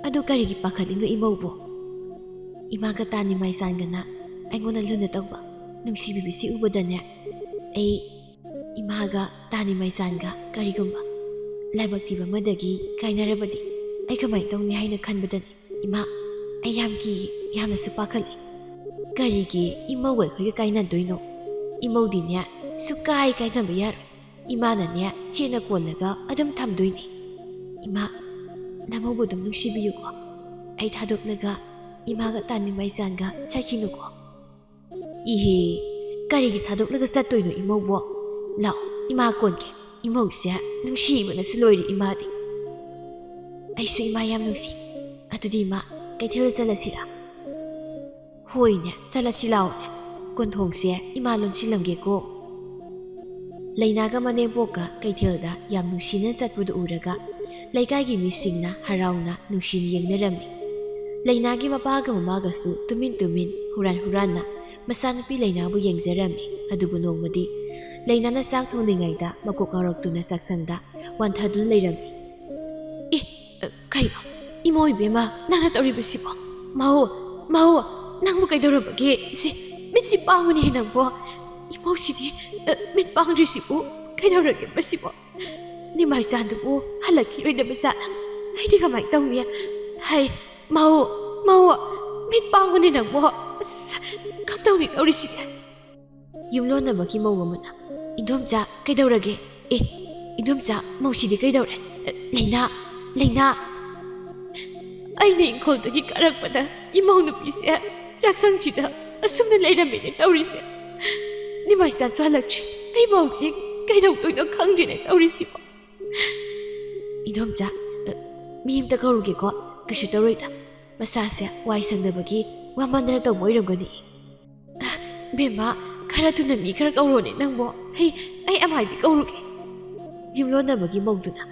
ꯑꯗꯨ ꯀꯔꯤꯒꯤ ꯄꯥꯈꯠꯂꯤꯅꯣ ꯏꯃꯧꯕꯨ? ꯏꯃꯥꯒ ꯇꯥꯅꯤ ꯃꯥꯏꯆꯥꯟꯒꯅ ꯑꯩꯉꯣꯟꯗ ꯂꯨꯅ ꯇꯧꯕ, ꯅꯨꯡꯁꯤꯕꯤꯕꯁꯤ ꯎꯕꯗꯅꯦ, ꯑꯩ ꯏꯃꯥꯒ ꯇꯥꯅꯤ ꯃꯥꯏꯆꯥꯟꯒ ꯀꯔꯤꯒꯨꯝꯕ ꯂꯥꯏꯕꯛ ꯊꯤꯕ ꯑꯃꯗꯒꯤ ꯀꯥꯏꯅꯔꯕꯗꯤ ꯑꯩ ꯀꯃꯥꯏꯅ ꯇꯧꯅꯤ ꯍꯥꯏꯅ ꯈꯟꯕꯗꯅꯦ, ꯏꯃꯥ, ꯑꯩ ꯌꯥꯝ ꯀꯤꯌꯦ, ꯌꯥꯝꯅꯁꯨ ꯄꯥꯈꯠꯂꯤ꯫ ꯀꯔꯤꯒꯤ ꯏꯃꯧ ꯑꯩꯈꯣꯏꯒ ꯀꯥꯏꯅꯗꯣꯏꯅꯣ? ꯏꯃꯧꯗꯤꯅꯦ ꯁꯨꯛꯀꯥꯏ ꯀꯥꯏꯅꯕ ꯌꯥꯔꯣꯏ꯫ ꯏꯃꯥꯅꯅꯦ ꯆꯦꯠꯅ ꯀꯣꯜꯂꯒ ꯑꯗꯨꯝ ꯊꯝꯗꯣꯏꯅꯦ꯫ ꯏꯃꯥ, ꯅꯃꯧꯕꯨ ꯑꯗꯨꯝ ꯅꯨꯡꯁꯤꯕꯤꯌꯨꯀꯣ꯫ ꯑꯩ ꯊꯥꯗꯣꯛꯂꯒ ꯏꯃꯥꯒ ꯇꯥꯅꯤ ꯃꯥꯏꯆꯥꯟꯒ ꯆꯠꯈꯤꯅꯨꯀꯣ꯫ ꯏꯍꯦ, ꯀꯔꯤꯒꯤ ꯊꯥꯗꯣꯛꯂꯒ ꯆꯠꯇꯣꯏꯅꯣ ꯏꯃꯧꯕꯣ? ꯂꯥꯛꯑꯣ, ꯏꯃꯥ ꯀꯣꯟꯒꯦ꯫ ꯏꯃꯧꯁꯦ ꯅꯨꯡꯁꯤꯕꯅꯁꯨ ꯂꯣꯏꯔꯦ ꯏꯃꯥꯗꯤ꯫ ꯑꯩꯁꯨ ꯏꯃꯥ ꯌꯥꯝ ꯅꯨꯡꯁꯤ꯫ ꯑꯗꯨꯗꯤ ꯏꯃꯥ, ꯀꯩꯊꯦꯜꯗ ꯆꯠꯂꯁꯤꯔꯥ? ꯍꯣꯏꯅꯦ, ꯆꯠꯂꯁꯤ ꯂꯥꯛꯑꯣꯅꯦ꯫ ꯀꯣꯟꯊꯣꯡꯁꯦ ꯏꯃꯥ ꯂꯣꯟꯁꯤꯜꯂꯝꯒꯦꯀꯣ꯫ ꯂꯩꯅꯥꯒ ꯃꯅꯦꯝꯕꯣꯛꯀ ꯀꯩꯊꯦꯜꯗ ꯌꯥꯝ ꯅꯨꯡꯁꯤꯅ ꯆꯠꯄꯗꯨ ꯎꯔꯒ ꯂꯩꯀꯥꯏꯒꯤ ꯃꯤꯁꯤꯡꯅ ꯍꯔꯥꯎꯅ ꯅꯨꯡꯁꯤꯅ ꯌꯦꯡꯅꯔꯝꯃꯤ꯫ ꯂꯩꯅꯥꯒꯤ ꯃꯄꯥꯒ ꯃꯃꯥꯒꯁꯨ ꯇꯨꯃꯤꯟ ꯇꯨꯃꯤꯟ ꯍꯨꯔꯥꯟ ꯍꯨꯔꯥꯟꯅ ꯃꯆꯥꯅꯨꯄꯤ ꯂꯩꯅꯥꯕꯨ ꯌꯦꯡꯖꯔꯝꯃꯤ꯫ ꯑꯗꯨꯕꯨ ꯅꯣꯡꯃꯗꯤ ꯂꯩꯅꯥꯅ ꯆꯥꯛ ꯊꯣꯡꯂꯤꯉꯩꯗ ꯃꯀꯣꯛ ꯉꯥꯎꯔꯛꯇꯨꯅ ꯆꯥꯛꯁꯪꯗ ꯋꯥꯟꯊꯗꯨꯅ ꯂꯩꯔꯝꯃꯤ꯫ "ꯑꯦ, ꯑ, ꯀꯩꯅꯣ? ꯏꯃꯧ ꯏꯕꯦꯝꯃ, ꯅꯪꯅ ꯇꯧꯔꯤꯕꯁꯤꯕꯣ? ꯃꯧ, ꯃꯧ, ꯅꯪꯕꯨ ꯀꯩꯗꯧꯔꯕꯒꯦ? ꯁꯤ, ꯃꯤꯠꯁꯤ ꯄꯥꯡꯉꯨꯅꯦ ꯅꯪꯕꯣ꯫ ꯏꯃꯧꯁꯤꯗꯤ, ꯑ, ꯃꯤꯠ ꯄꯥꯡꯗ꯭ꯔꯤꯁꯤꯕꯨ ꯀꯩꯗꯧꯔꯒꯦ ꯃꯁꯤꯕꯣ? ꯅꯤꯃꯥꯏꯆꯥꯟꯗꯨꯕꯨ ꯍꯜꯂꯛꯈꯤꯔꯣꯏꯗꯕ ꯖꯥꯠꯂ? ꯑꯩꯗꯤ ꯀꯃꯥꯏꯅ ꯇꯧꯅꯤ? ꯍꯩ, ꯃꯧ, ꯃꯧ, ꯃꯤꯠ ꯄꯥꯡꯉꯨꯅꯦ ꯅꯪꯕꯣ꯫ ꯑꯁ, ꯀꯝꯗꯧꯅꯤ ꯇꯧꯔꯤꯁꯤꯗꯤ?" ꯌꯨꯝꯂꯣꯟꯅꯕꯒꯤ ꯃꯧ ꯑꯃꯅ, "ꯏꯟꯗꯣꯝꯆꯥ, ꯀꯩꯗꯧꯔꯒꯦ? ꯑꯦ, ꯏꯟꯗꯣꯝꯆꯥ, ꯃꯧꯁꯤꯗꯤ ꯀꯩꯗꯧꯔꯦ? ꯑꯦ, ꯂꯩꯅꯥ, ꯂꯩꯅꯥ!" "ꯑꯩꯅ ꯏꯪꯈꯣꯜꯗꯒꯤ ꯀꯥꯔꯛꯄꯗ ꯏꯃꯧ ꯅꯨꯄꯤꯁꯦ ꯆꯥꯛꯁꯪꯁꯤꯗ ꯑꯁꯨꯝꯅ ꯂꯩꯔꯝꯃꯤꯅꯦ ꯇꯧꯔꯤꯁꯦ꯫ ꯃꯥꯏꯆꯥꯁꯨ ꯍꯜꯂꯛꯇ꯭ꯔꯤ꯫ ꯑꯩꯕꯨ ꯍꯧꯖꯤꯛ ꯀꯩꯗꯧꯗꯣꯏꯅꯣ ꯈꯪꯗ꯭ꯔꯤꯅꯦ ꯇꯧꯔꯤꯁꯤꯕꯣ꯫ ꯏꯗꯣꯝꯆꯥ, ꯑ, ꯃꯤ ꯑꯝꯇ ꯀꯧꯔꯨꯒꯦꯀꯣ꯫ ꯀꯩꯁꯨ ꯇꯧꯔꯣꯏꯗ꯫ ꯃꯁꯥꯁꯦ ꯋꯥꯏ ꯁꯪꯗꯕꯒꯤ ꯋꯥꯃꯟꯗꯅ ꯇꯧꯕ ꯑꯣꯏꯔꯝꯒꯅꯤ꯫ ꯑ, ꯕꯦꯝꯃ, ꯈꯔ ꯊꯨꯅ ꯃꯤ ꯈꯔ ꯀꯧꯔꯣꯅꯦ ꯅꯪꯕꯣ꯫ ꯑꯩ, ꯑꯩ ꯑꯃꯥꯏꯕꯤ ꯀꯧꯔꯨꯒꯦ꯫ ꯌꯨꯝꯂꯣꯟꯅꯕꯒꯤ ꯃꯧꯗꯨꯅ,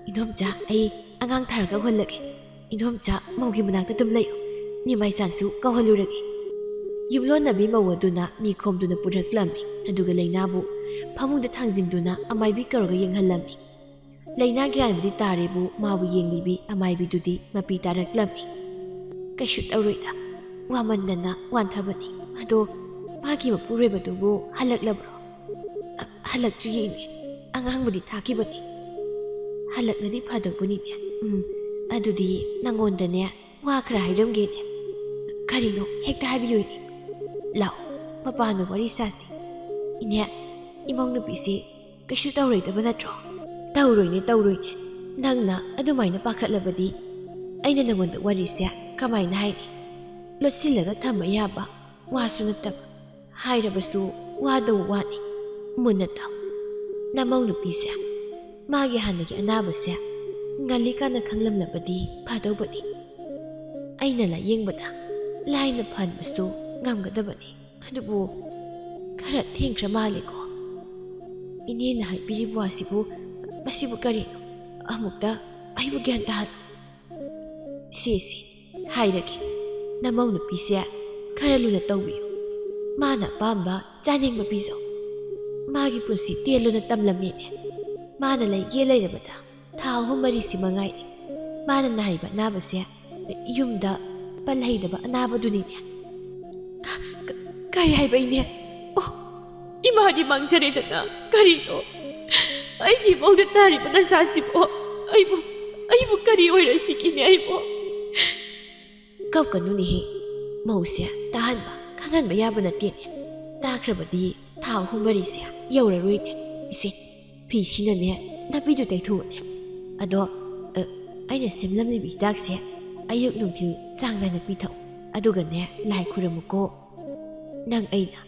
"ꯏꯗꯣꯝꯆꯥ, ꯑꯩ ꯑꯉꯥꯡ ꯊꯥꯔꯒ ꯀꯧꯍꯜꯂꯒꯦ꯫ ꯏꯗꯣꯝꯆꯥ, ꯃꯧꯒꯤ ꯃꯅꯥꯛꯇ ꯑꯗꯨꯝ ꯂꯩꯌꯨ꯫ ꯅꯦꯃꯥꯏꯆꯥꯟꯁꯨ ꯀꯧꯍꯜꯂꯨꯔꯒꯦ꯫" ꯌꯨꯝꯂꯣꯟꯅꯕꯤ ꯃꯧ ꯑꯗꯨꯅ ꯃꯤ ꯈꯣꯝꯗꯨꯅ ꯄꯨꯔꯛꯂꯝꯃꯤ꯫ ꯑꯗꯨꯒ ꯂꯩꯅꯥꯕꯨ ꯐꯃꯨꯡꯗ ꯊꯥꯡꯖꯤꯟꯗꯨꯅ ꯑꯃꯥꯏꯕꯤ ꯀꯧꯔꯒ ꯌꯦꯡꯍꯜꯂꯝꯃꯤ꯫ ꯂꯩꯅꯥ ꯒ꯭ꯌꯥꯟꯕꯨꯗꯤ ꯇꯥꯔꯦꯕꯨ ꯃꯥꯕꯨ ꯌꯦꯡꯂꯤꯕꯤ ꯑꯃꯥꯏꯕꯤꯗꯨꯗꯤ ꯃꯄꯤ ꯇꯥꯔꯛꯂꯝꯃꯤ꯫ "ꯀꯩꯁꯨ ꯇꯧꯔꯣꯏꯗ, ꯋꯥꯃꯟꯗꯅ ꯋꯥꯟꯊꯕꯅꯤ꯫ ꯑꯗꯣ ꯃꯥꯒꯤ ꯃꯄꯨꯔꯣꯏꯕꯗꯨꯕꯨ ꯍꯜꯂꯛꯂꯕ꯭ꯔꯣ?" "ꯑ, ꯍꯜꯂꯛꯇ꯭ꯔꯤꯌꯦ ꯏꯅꯦ, ꯑꯉꯥꯡꯕꯨꯗꯤ ꯊꯥꯈꯤꯕꯅꯤ꯫" "ꯍꯜꯂꯛꯂꯗꯤ ꯐꯗꯧꯕꯅꯤꯅꯦ꯫ ꯎꯝ, ꯑꯗꯨꯗꯤ ꯅꯪꯉꯣꯟꯗꯅꯦ ꯋꯥ ꯈꯔ ꯍꯥꯏꯔꯝꯒꯦꯅꯦ꯫" "ꯀꯔꯤꯅꯣ? ꯍꯦꯛꯇ ꯍꯥꯏꯕꯤꯌꯨꯅꯦ꯫" "ꯂꯥꯛꯑꯣ, ꯃꯄꯥꯟꯗ ꯋꯥꯔꯤ ꯁꯥꯁꯤ꯫ ꯏꯅꯦ, ꯏꯃꯧ ꯅꯨꯄꯤꯁꯤ ꯀꯩꯁꯨ ꯇꯧꯔꯣꯏꯗꯕ ꯅꯠꯇ꯭ꯔꯣ?" "ꯇꯧꯔꯣꯏꯅꯦ, ꯇꯧꯔꯣꯏꯅꯦ꯫ ꯅꯪꯅ ꯑꯗꯨꯃꯥꯏꯅ ꯄꯥꯈꯠꯂꯕꯗꯤ ꯑꯩꯅ ꯅꯉꯣꯟꯗ ꯋꯥꯔꯤꯁꯦ ꯀꯃꯥꯏꯅ ꯍꯥꯏꯅꯤ? ꯂꯣꯠꯁꯤꯜꯂꯒ ꯊꯝꯕ ꯌꯥꯕ ꯋꯥꯁꯨ ꯅꯠꯇꯕ꯫ ꯍꯥꯏꯔꯕꯁꯨ ꯋꯥꯗꯧ ꯋꯥꯅꯤ꯫ ꯃꯨꯟꯅ ꯇꯥꯎ꯫ ꯅꯃꯧ ꯅꯨꯄꯤꯁꯦ ꯃꯥꯒꯤ ꯍꯥꯟꯅꯒꯤ ꯑꯅꯥꯕꯁꯦ ꯉꯜꯂꯤꯀꯥꯟꯗ ꯈꯪꯂꯝꯂꯕꯗꯤ ꯐꯗꯧꯕꯅꯤ꯫ ꯑꯩꯅ ꯂꯥꯌꯦꯡꯕꯗ ꯂꯥꯏꯅ ꯐꯍꯟꯕꯁꯨ ꯉꯝꯒꯗꯕꯅꯤ꯫ ꯑꯗꯨꯕꯨ ꯈꯔ ꯊꯦꯡꯈ꯭ꯔ ꯃꯥꯜꯂꯦꯀꯣ꯫" "ꯏꯅꯦꯅ ꯍꯥꯏꯕꯤꯔꯤꯕ ꯋꯥꯁꯤꯕꯨ, ꯃꯁꯤꯕꯨ ꯀꯔꯤꯅꯣ? ꯑꯃꯨꯛꯇ ꯑꯩꯕꯨ ꯒ꯭ꯌꯥꯟ ꯇꯥꯍꯜꯂꯨ꯫" "ꯁꯦ, ꯁꯦ, ꯍꯥꯏꯔꯒꯦ꯫ ꯅꯃꯧ ꯅꯨꯄꯤꯁꯦ ꯈꯔ ꯂꯨꯅ ꯇꯧꯕꯤꯌꯨ꯫ ꯃꯥꯅ ꯑꯄꯥꯝꯕ ꯆꯥꯅꯤꯡꯕ ꯄꯤꯖꯧ꯫ ꯃꯥꯒꯤ ꯄꯨꯟꯁꯤ ꯇꯦꯜꯂꯨꯅ ꯇꯝꯂꯝꯃꯤꯅꯦ꯫ ꯃꯥꯅ ꯂꯩꯒꯦ ꯂꯩꯔꯕꯗ ꯊꯥ ꯑꯍꯨꯝ ꯃꯔꯤꯁꯤ ꯃꯉꯥꯏꯔꯦ꯫ ꯃꯥꯅ ꯅꯥꯔꯤꯕ ꯑꯅꯥꯕꯁꯦ ꯌꯨꯝꯗ ꯄꯜ ꯍꯩꯗꯕ ꯑꯅꯥꯕꯗꯨꯅꯤꯅꯦ꯫" "ꯀ-, ꯀꯔꯤ ꯍꯥꯏꯕ ꯏꯅꯦ? ꯑꯣ, ꯏꯃꯥꯗꯤ ꯃꯥꯡꯖꯔꯦꯗꯅ꯫ ꯀꯔꯤꯅꯣ? ꯑꯩꯒꯤ ꯏꯃꯧꯗ ꯇꯥꯔꯤꯕ ꯗꯁꯥꯁꯤꯕꯣ? ꯑꯩꯕꯨ, ꯑꯩꯕꯨ ꯀꯔꯤ ꯑꯣꯏꯔꯁꯤꯒꯤꯅꯦ ꯑꯩꯕꯨ?" "ꯀꯞꯀꯅꯨꯅꯦꯍꯦ, ꯃꯧꯁꯦ ꯇꯥꯍꯟꯕ, ꯈꯪꯍꯟꯕ ꯌꯥꯕ ꯅꯠꯇꯦꯅꯦ꯫ ꯇꯥꯈ꯭ꯔꯕꯗꯤ ꯊꯥ ꯑꯍꯨꯝ ꯃꯔꯤꯁꯦ ꯌꯧꯔꯔꯣꯏꯅꯦ꯫ ꯏꯁꯦ, ꯐꯤꯁꯤꯅꯅꯦ ꯅꯥꯄꯤꯗꯨ ꯇꯩꯊꯣꯛꯑꯣꯅꯦ꯫ ꯑꯗꯣ, ꯑ, ꯑꯩꯅ ꯁꯦꯝꯂꯝꯂꯤꯕ ꯍꯤꯗꯥꯛꯁꯦ ꯑꯌꯨꯛ ꯅꯨꯡꯊꯤꯜ ꯆꯥꯡ ꯅꯥꯏꯅ ꯄꯤꯊꯛꯎ꯫ ꯑꯗꯨꯒꯅꯦ ꯂꯥꯏ ꯈꯨꯔꯝꯃꯨꯀꯣ꯫ ꯅꯪ ꯑꯩꯅ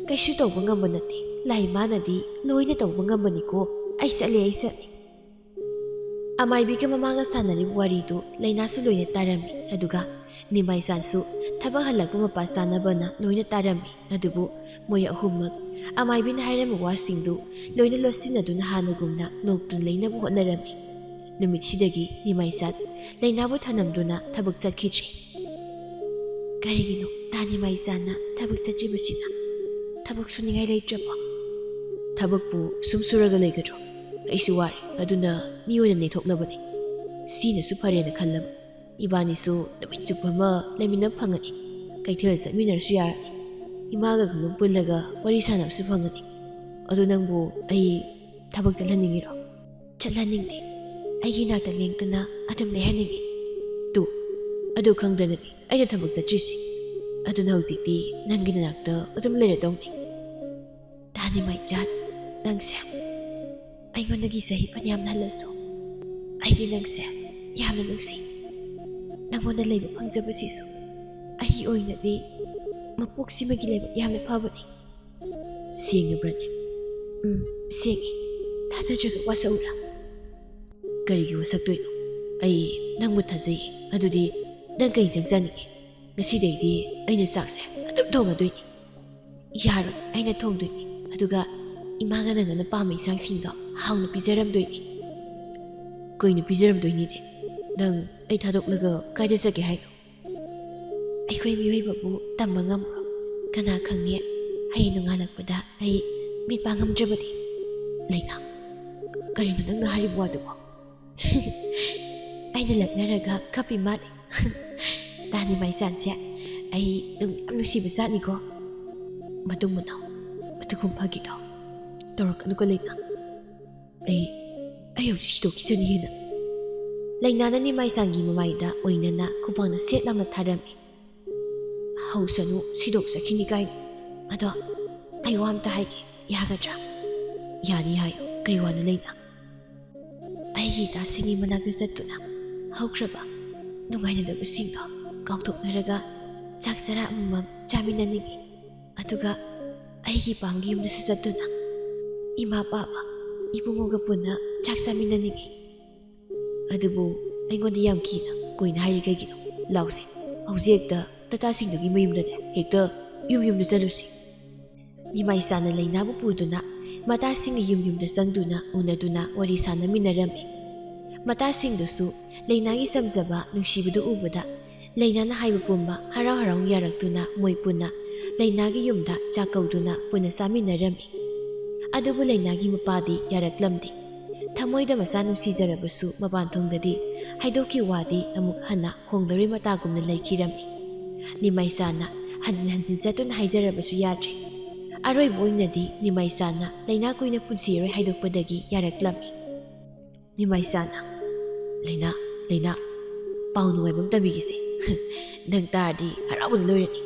ꯀꯩꯁꯨ ꯇꯧꯕ ꯉꯝꯕ ꯅꯠꯇꯦ꯫ ꯂꯥꯏ ꯃꯥꯅꯗꯤ ꯂꯣꯏꯅ ꯇꯧꯕ ꯉꯝꯕꯅꯤꯀꯣ꯫ ꯑꯩ ꯆꯠꯂꯦ, ꯑꯩ ꯆꯠꯂꯦ꯫ ꯑꯃꯥꯏꯕꯤꯒ ꯃꯃꯥꯒ ꯁꯥꯟꯅꯔꯤꯕ ꯋꯥꯔꯤꯗꯨ ꯂꯩꯅꯥꯁꯨ ꯂꯣꯏꯅ ꯇꯥꯔꯝꯃꯤ꯫ ꯑꯗꯨꯒ ꯅꯤꯃꯥꯏꯆꯥꯟꯁꯨ ꯊꯕꯛ ꯍꯜꯂꯛꯄ ꯃꯄꯥ ꯆꯥꯅꯕꯅ ꯂꯣꯏꯅ ꯇꯥꯔꯝꯃꯤ꯫ ꯑꯗꯨꯕꯨ ꯃꯣꯏ ꯑꯍꯨꯝꯃꯛ ꯑꯃꯥꯏꯕꯤꯅ ꯍꯥꯏꯔꯝꯕ ꯋꯥꯁꯤꯡꯗꯨ ꯂꯣꯏꯅ ꯂꯣꯠꯁꯤꯟꯅꯗꯨꯅ ꯍꯥꯟꯅꯒꯨꯝꯅ ꯅꯣꯛꯇꯨꯅ ꯂꯩꯅꯕ ꯍꯣꯠꯅꯔꯝꯃꯤ꯫ ꯅꯨꯃꯤꯠꯁꯤꯗꯒꯤ ꯅꯤꯃꯥꯏꯆꯥꯟ ꯂꯩꯅꯥꯕꯨ ꯊꯅꯝꯗꯨꯅ ꯊꯕꯛ ꯆꯠꯈꯤꯗ꯭ꯔꯦ꯫ ꯀꯔꯤꯒꯤꯅꯣ ꯇꯥ ꯅꯤꯃꯥꯏꯆꯥꯟꯅ ꯊꯕꯛ ꯆꯠꯇ꯭ꯔꯤꯕꯁꯤꯅ? ꯊꯕꯛ ꯁꯨꯅꯤꯡꯉꯥꯏ ꯂꯩꯇ꯭ꯔꯕꯣ? ꯊꯕꯛꯄꯨ ꯁꯨꯝ ꯁꯨꯔꯒ ꯂꯩꯒꯗ꯭ꯔꯣ? ꯑꯩꯁꯨ ꯋꯥꯔꯦ, ꯑꯗꯨꯅ ꯃꯤ ꯑꯣꯏꯅ ꯅꯦꯊꯣꯛꯅꯕꯅꯤ꯫ ꯁꯤꯅꯁꯨ ꯐꯔꯦꯅ ꯈꯜꯂꯕ꯫ ꯏꯕꯥꯅꯤꯁꯨ ꯅꯨꯃꯤꯠ ꯆꯨꯞꯄ ꯑꯃ ꯂꯩꯃꯤꯟꯅꯕ ꯐꯪꯒꯅꯤ꯫ ꯀꯩꯊꯦꯜ ꯆꯠꯃꯤꯟꯅꯔꯁꯨ ꯌꯥꯔꯅꯤ꯫ ꯏꯃꯥꯒ ꯑꯗꯨꯝ ꯄꯨꯜꯂꯒ ꯋꯥꯔꯤ ꯁꯥꯟꯅꯕꯁꯨ ꯐꯪꯒꯅꯤ꯫ ꯑꯗꯨ ꯅꯪꯕꯨ ꯑꯩ ꯊꯕꯛ ꯆꯠꯍꯟꯅꯤꯡꯉꯤꯔꯣ? ꯆꯠꯍꯟꯅꯤꯡꯗꯦ꯫ ꯑꯩꯒꯤ ꯅꯥꯛꯇ ꯂꯦꯡꯗꯅ ꯑꯗꯨꯝ ꯂꯩꯍꯟꯅꯤꯡꯉꯤ꯫ ꯇꯨ, ꯑꯗꯨ ꯈꯪꯗꯅꯅꯤ ꯑꯩꯅ ꯊꯕꯛ ꯆꯠꯇ꯭ꯔꯤꯁꯦ꯫ ꯑꯗꯨꯅ ꯍꯧꯖꯤꯛꯇꯤ ꯅꯪꯒꯤ ꯅꯅꯥꯛꯇ ꯑꯗꯨꯝ ꯂꯩꯔꯗꯧꯅꯤ꯫ ꯇꯥ ꯅꯤꯃꯥꯏꯆꯥꯟ, ꯅꯪꯁꯦ ꯑꯩꯉꯣꯟꯗꯒꯤ ꯆꯍꯤ ꯐꯅꯌꯥꯝ ꯍꯜꯂꯁꯨ, ꯑꯩꯗꯤ ꯅꯪꯁꯦ ꯌꯥꯝꯅ ꯅꯨꯡꯁꯤ꯫ ꯅꯪꯉꯣꯟꯗ ꯂꯩꯕ ꯐꯪꯖꯕꯁꯤꯁꯨ ꯑꯩꯒꯤ ꯑꯣꯏꯅꯗꯤ ꯃꯄꯣꯛꯁꯤꯃꯒꯤ ꯂꯥꯏꯕꯛ ꯌꯥꯝꯅ ꯐꯕꯅꯤ꯫ ꯁꯦꯡꯉꯕ꯭ꯔꯅꯦ? ꯎꯝ, ꯁꯦꯡꯉꯤ꯫ ꯊꯥꯖꯗ꯭ꯔꯒ ꯋꯥꯁꯛꯎꯔꯥ? ꯀꯔꯤꯒꯤ ꯋꯥꯁꯛꯇꯣꯏꯅꯣ? ꯑꯩ ꯅꯪꯕꯨ ꯊꯥꯖꯩꯌꯦ꯫ ꯑꯗꯨꯗꯤ ꯅꯪ ꯀꯩ ꯏꯟꯁꯥꯡ ꯆꯥꯅꯤꯡꯉꯤ? ꯉꯁꯤꯗꯩꯗꯤ ꯑꯩꯅ ꯆꯥꯛꯁꯦ ꯑꯗꯨꯝ ꯊꯣꯡꯉꯗꯣꯏꯅꯤ꯫ ꯌꯥꯔꯣꯏ, ꯑꯩꯅ ꯊꯣꯡꯗꯣꯏꯅꯤ꯫ ꯑꯗꯨꯒ ꯏꯃꯥꯒ ꯅꯪꯅ ꯄꯥꯝꯕ ꯏꯟꯁꯥꯡꯁꯤꯡꯗꯣ ꯍꯥꯎꯅ ꯄꯤꯖꯔꯝꯗꯣꯏꯅꯤ꯫ ꯀꯩꯅꯣ ꯄꯤꯖꯔꯝꯗꯣꯏꯅꯤꯗꯤ? ꯅꯪ ꯑꯩ ꯊꯥꯗꯣꯛꯂꯒ ꯀꯥꯏꯗ ꯆꯠꯀꯦ ꯍꯥꯏꯅꯣ? ꯑꯩꯈꯣꯏ ꯃꯤꯑꯣꯏꯕꯕꯨ ꯇꯝꯕ ꯉꯝꯕ꯭ꯔꯣ? ꯀꯅꯥ ꯈꯪꯅꯤ, ꯍꯌꯦꯡ ꯅꯣꯡꯉꯥꯜꯂꯛꯄꯗ ꯑꯩ ꯃꯤꯠ ꯄꯥꯡ ꯉꯝꯗ꯭ꯔꯕꯗꯤ? ꯂꯩꯅꯥ, ꯀꯔꯤꯅꯣ ꯅꯪꯅ ꯍꯥꯏꯔꯤꯕ ꯋꯥꯗꯨꯕꯣ? ꯑꯩꯅ ꯂꯛꯅꯔꯒ ꯀꯞꯄꯤ ꯃꯥꯜꯂꯤ꯫ ꯇꯥ ꯅꯤꯃꯥꯏꯆꯥꯟꯁꯦ ꯑꯩ ꯅꯨꯡ-, ꯌꯥꯝ ꯅꯨꯡꯁꯤꯕ ꯖꯥꯠꯅꯤꯀꯣ꯫ ꯃꯇꯨꯡ ꯃꯅꯥꯎ ꯑꯗꯨꯒꯨꯝꯕꯒꯤꯗꯣ ꯇꯧꯔꯛꯀꯅꯨꯀꯣ ꯂꯩꯅꯥ꯫ ꯑꯩ, ꯑꯩ ꯍꯧꯖꯤꯛ ꯁꯤꯗꯣꯛꯈꯤꯁꯅꯤ ꯍꯦꯟꯅ꯫ ꯂꯩꯅꯥꯅ ꯅꯤꯃꯥꯏꯆꯥꯟꯒꯤ ꯃꯃꯥꯏꯗ ꯑꯣꯏꯅꯅ ꯈꯨꯕꯥꯛꯅ ꯁꯦꯠ ꯂꯥꯎꯅ ꯊꯥꯔꯝꯃꯤ꯫ ꯍꯧꯁꯅꯨ, ꯁꯤꯗꯣꯛꯆꯈꯤꯅꯤ ꯀꯥꯏꯅ꯫ ꯑꯗꯣ ꯑꯩ ꯋꯥ ꯑꯝꯇ ꯍꯥꯏꯒꯦ, ꯌꯥꯒꯗ꯭ꯔꯥ? ꯌꯥꯅꯤ ꯍꯥꯏꯌꯨ, ꯀꯩ ꯋꯥꯅꯣ ꯂꯩꯅꯥ? ꯑꯩꯒꯤ ꯏꯇꯥꯁꯤꯡꯒꯤ ꯃꯅꯥꯛꯇ ꯆꯠꯇꯨꯅ ꯍꯧꯈ꯭ꯔꯕ ꯅꯨꯡꯉꯥꯏꯅꯗꯕꯁꯤꯡꯗꯣ ꯀꯥꯎꯊꯣꯛꯅꯔꯒ ꯆꯥꯛ ꯆꯔꯥ ꯑꯃꯃꯝ ꯆꯥꯃꯤꯟꯅꯅꯤꯡꯉꯤ꯫ ꯑꯗꯨꯒ ꯑꯩꯒꯤ ꯏꯄꯥꯝꯒꯤ ꯌꯨꯝꯗꯁꯨ ꯆꯠꯇꯨꯅ ꯏꯃꯥ, ꯄꯥꯕ, ꯏꯕꯨꯡꯉꯣꯒ ꯄꯨꯟꯅ ꯆꯥꯛ ꯆꯥꯃꯤꯟꯅꯅꯤꯡꯉꯤ꯫ ꯑꯗꯨꯕꯨ ꯑꯩꯉꯣꯟꯗ ꯌꯥꯝ ꯀꯤꯅ ꯀꯣꯏꯅ ꯍꯥꯏꯔꯤ ꯀꯩꯒꯤꯅꯣ? ꯂꯥꯎꯁꯦ, ꯍꯧꯖꯤꯛ ꯍꯦꯛꯇ ꯇꯇꯥꯁꯤꯡꯗꯨꯒꯤ ꯃꯌꯨꯝꯗꯅꯦ, ꯍꯦꯛꯇ ꯌꯨꯝ ꯌꯨꯝꯗ ꯆꯠꯂꯨꯁꯤ꯫ ꯅꯤꯃꯥꯏꯆꯥꯅ ꯂꯩꯅꯥꯕꯨ ꯄꯨꯗꯨꯅ ꯃꯇꯥꯁꯤꯡꯒꯤ ꯌꯨꯝ ꯌꯨꯝꯗ ꯆꯪꯗꯨꯅ ꯎꯅꯗꯨꯅ ꯋꯥꯔꯤ ꯁꯥꯟꯅꯃꯤꯟꯅꯔꯝꯃꯤ꯫ ꯃꯇꯥꯁꯤꯡꯗꯨꯁꯨ ꯂꯩꯅꯥꯒꯤ ꯆꯝꯖꯕ ꯅꯨꯡꯁꯤꯕꯗꯨ ꯎꯕꯗ ꯂꯩꯅꯥꯅ ꯍꯥꯏꯕ ꯄꯨꯝꯕ ꯍꯔꯥꯎ ꯍꯔꯥꯎ ꯌꯥꯔꯛꯇꯨꯅ ꯃꯣꯏ ꯄꯨꯟꯅ ꯂꯩꯅꯥꯒꯤ ꯌꯨꯝꯗ ꯆꯥꯛ ꯀꯧꯗꯨꯅ ꯄꯨꯟꯅ ꯆꯥꯃꯤꯟꯅꯔꯝꯃꯤ꯫ ꯑꯗꯨꯕꯨ ꯂꯩꯅꯥꯒꯤ ꯃꯄꯥꯗꯤ ꯌꯥꯔꯛꯂꯝꯗꯦ꯫ ꯊꯃꯣꯏꯗ ꯃꯆꯥ ꯅꯨꯡꯁꯤꯖꯔꯕꯁꯨ ꯃꯄꯥꯟ ꯊꯣꯡꯗꯗꯤ ꯍꯥꯏꯗꯣꯛꯈꯤ ꯋꯥꯗꯤ ꯑꯃꯨꯛ ꯍꯟꯅ ꯍꯣꯡꯗꯧꯔꯤ ꯃꯇꯥꯒꯨꯝꯅ ꯂꯩꯈꯤꯔꯝꯃꯤ꯫ ꯅꯤꯃꯥꯏꯆꯥꯅ ꯍꯟꯖꯤꯟ ꯍꯟꯖꯤꯟ ꯆꯠꯇꯨꯅ ꯍꯥꯏꯖꯔꯕꯁꯨ ꯌꯥꯗ꯭ꯔꯦ꯫ ꯑꯔꯣꯏꯕ ꯑꯣꯏꯅꯗꯤ ꯅꯤꯃꯥꯏꯆꯥꯅ ꯂꯩꯅꯥ ꯀꯨꯏꯅ ꯄꯨꯟꯁꯤꯔꯣꯏ ꯍꯥꯏꯗꯣꯛꯄꯗꯒꯤ ꯌꯥꯔꯛꯂꯝꯃꯤ꯫ ꯅꯤꯃꯥꯏꯆꯥꯅ, "ꯂꯩꯅꯥ, ꯂꯩꯅꯥ, ꯄꯥꯎ ꯅꯨꯡꯉꯥꯏꯕ ꯑꯃ ꯇꯝꯕꯤꯒꯦꯁꯦ꯫ ꯅꯪ ꯇꯥꯔꯗꯤ ꯍꯔꯥꯎꯕꯅ ꯂꯣꯏꯔꯅꯤ꯫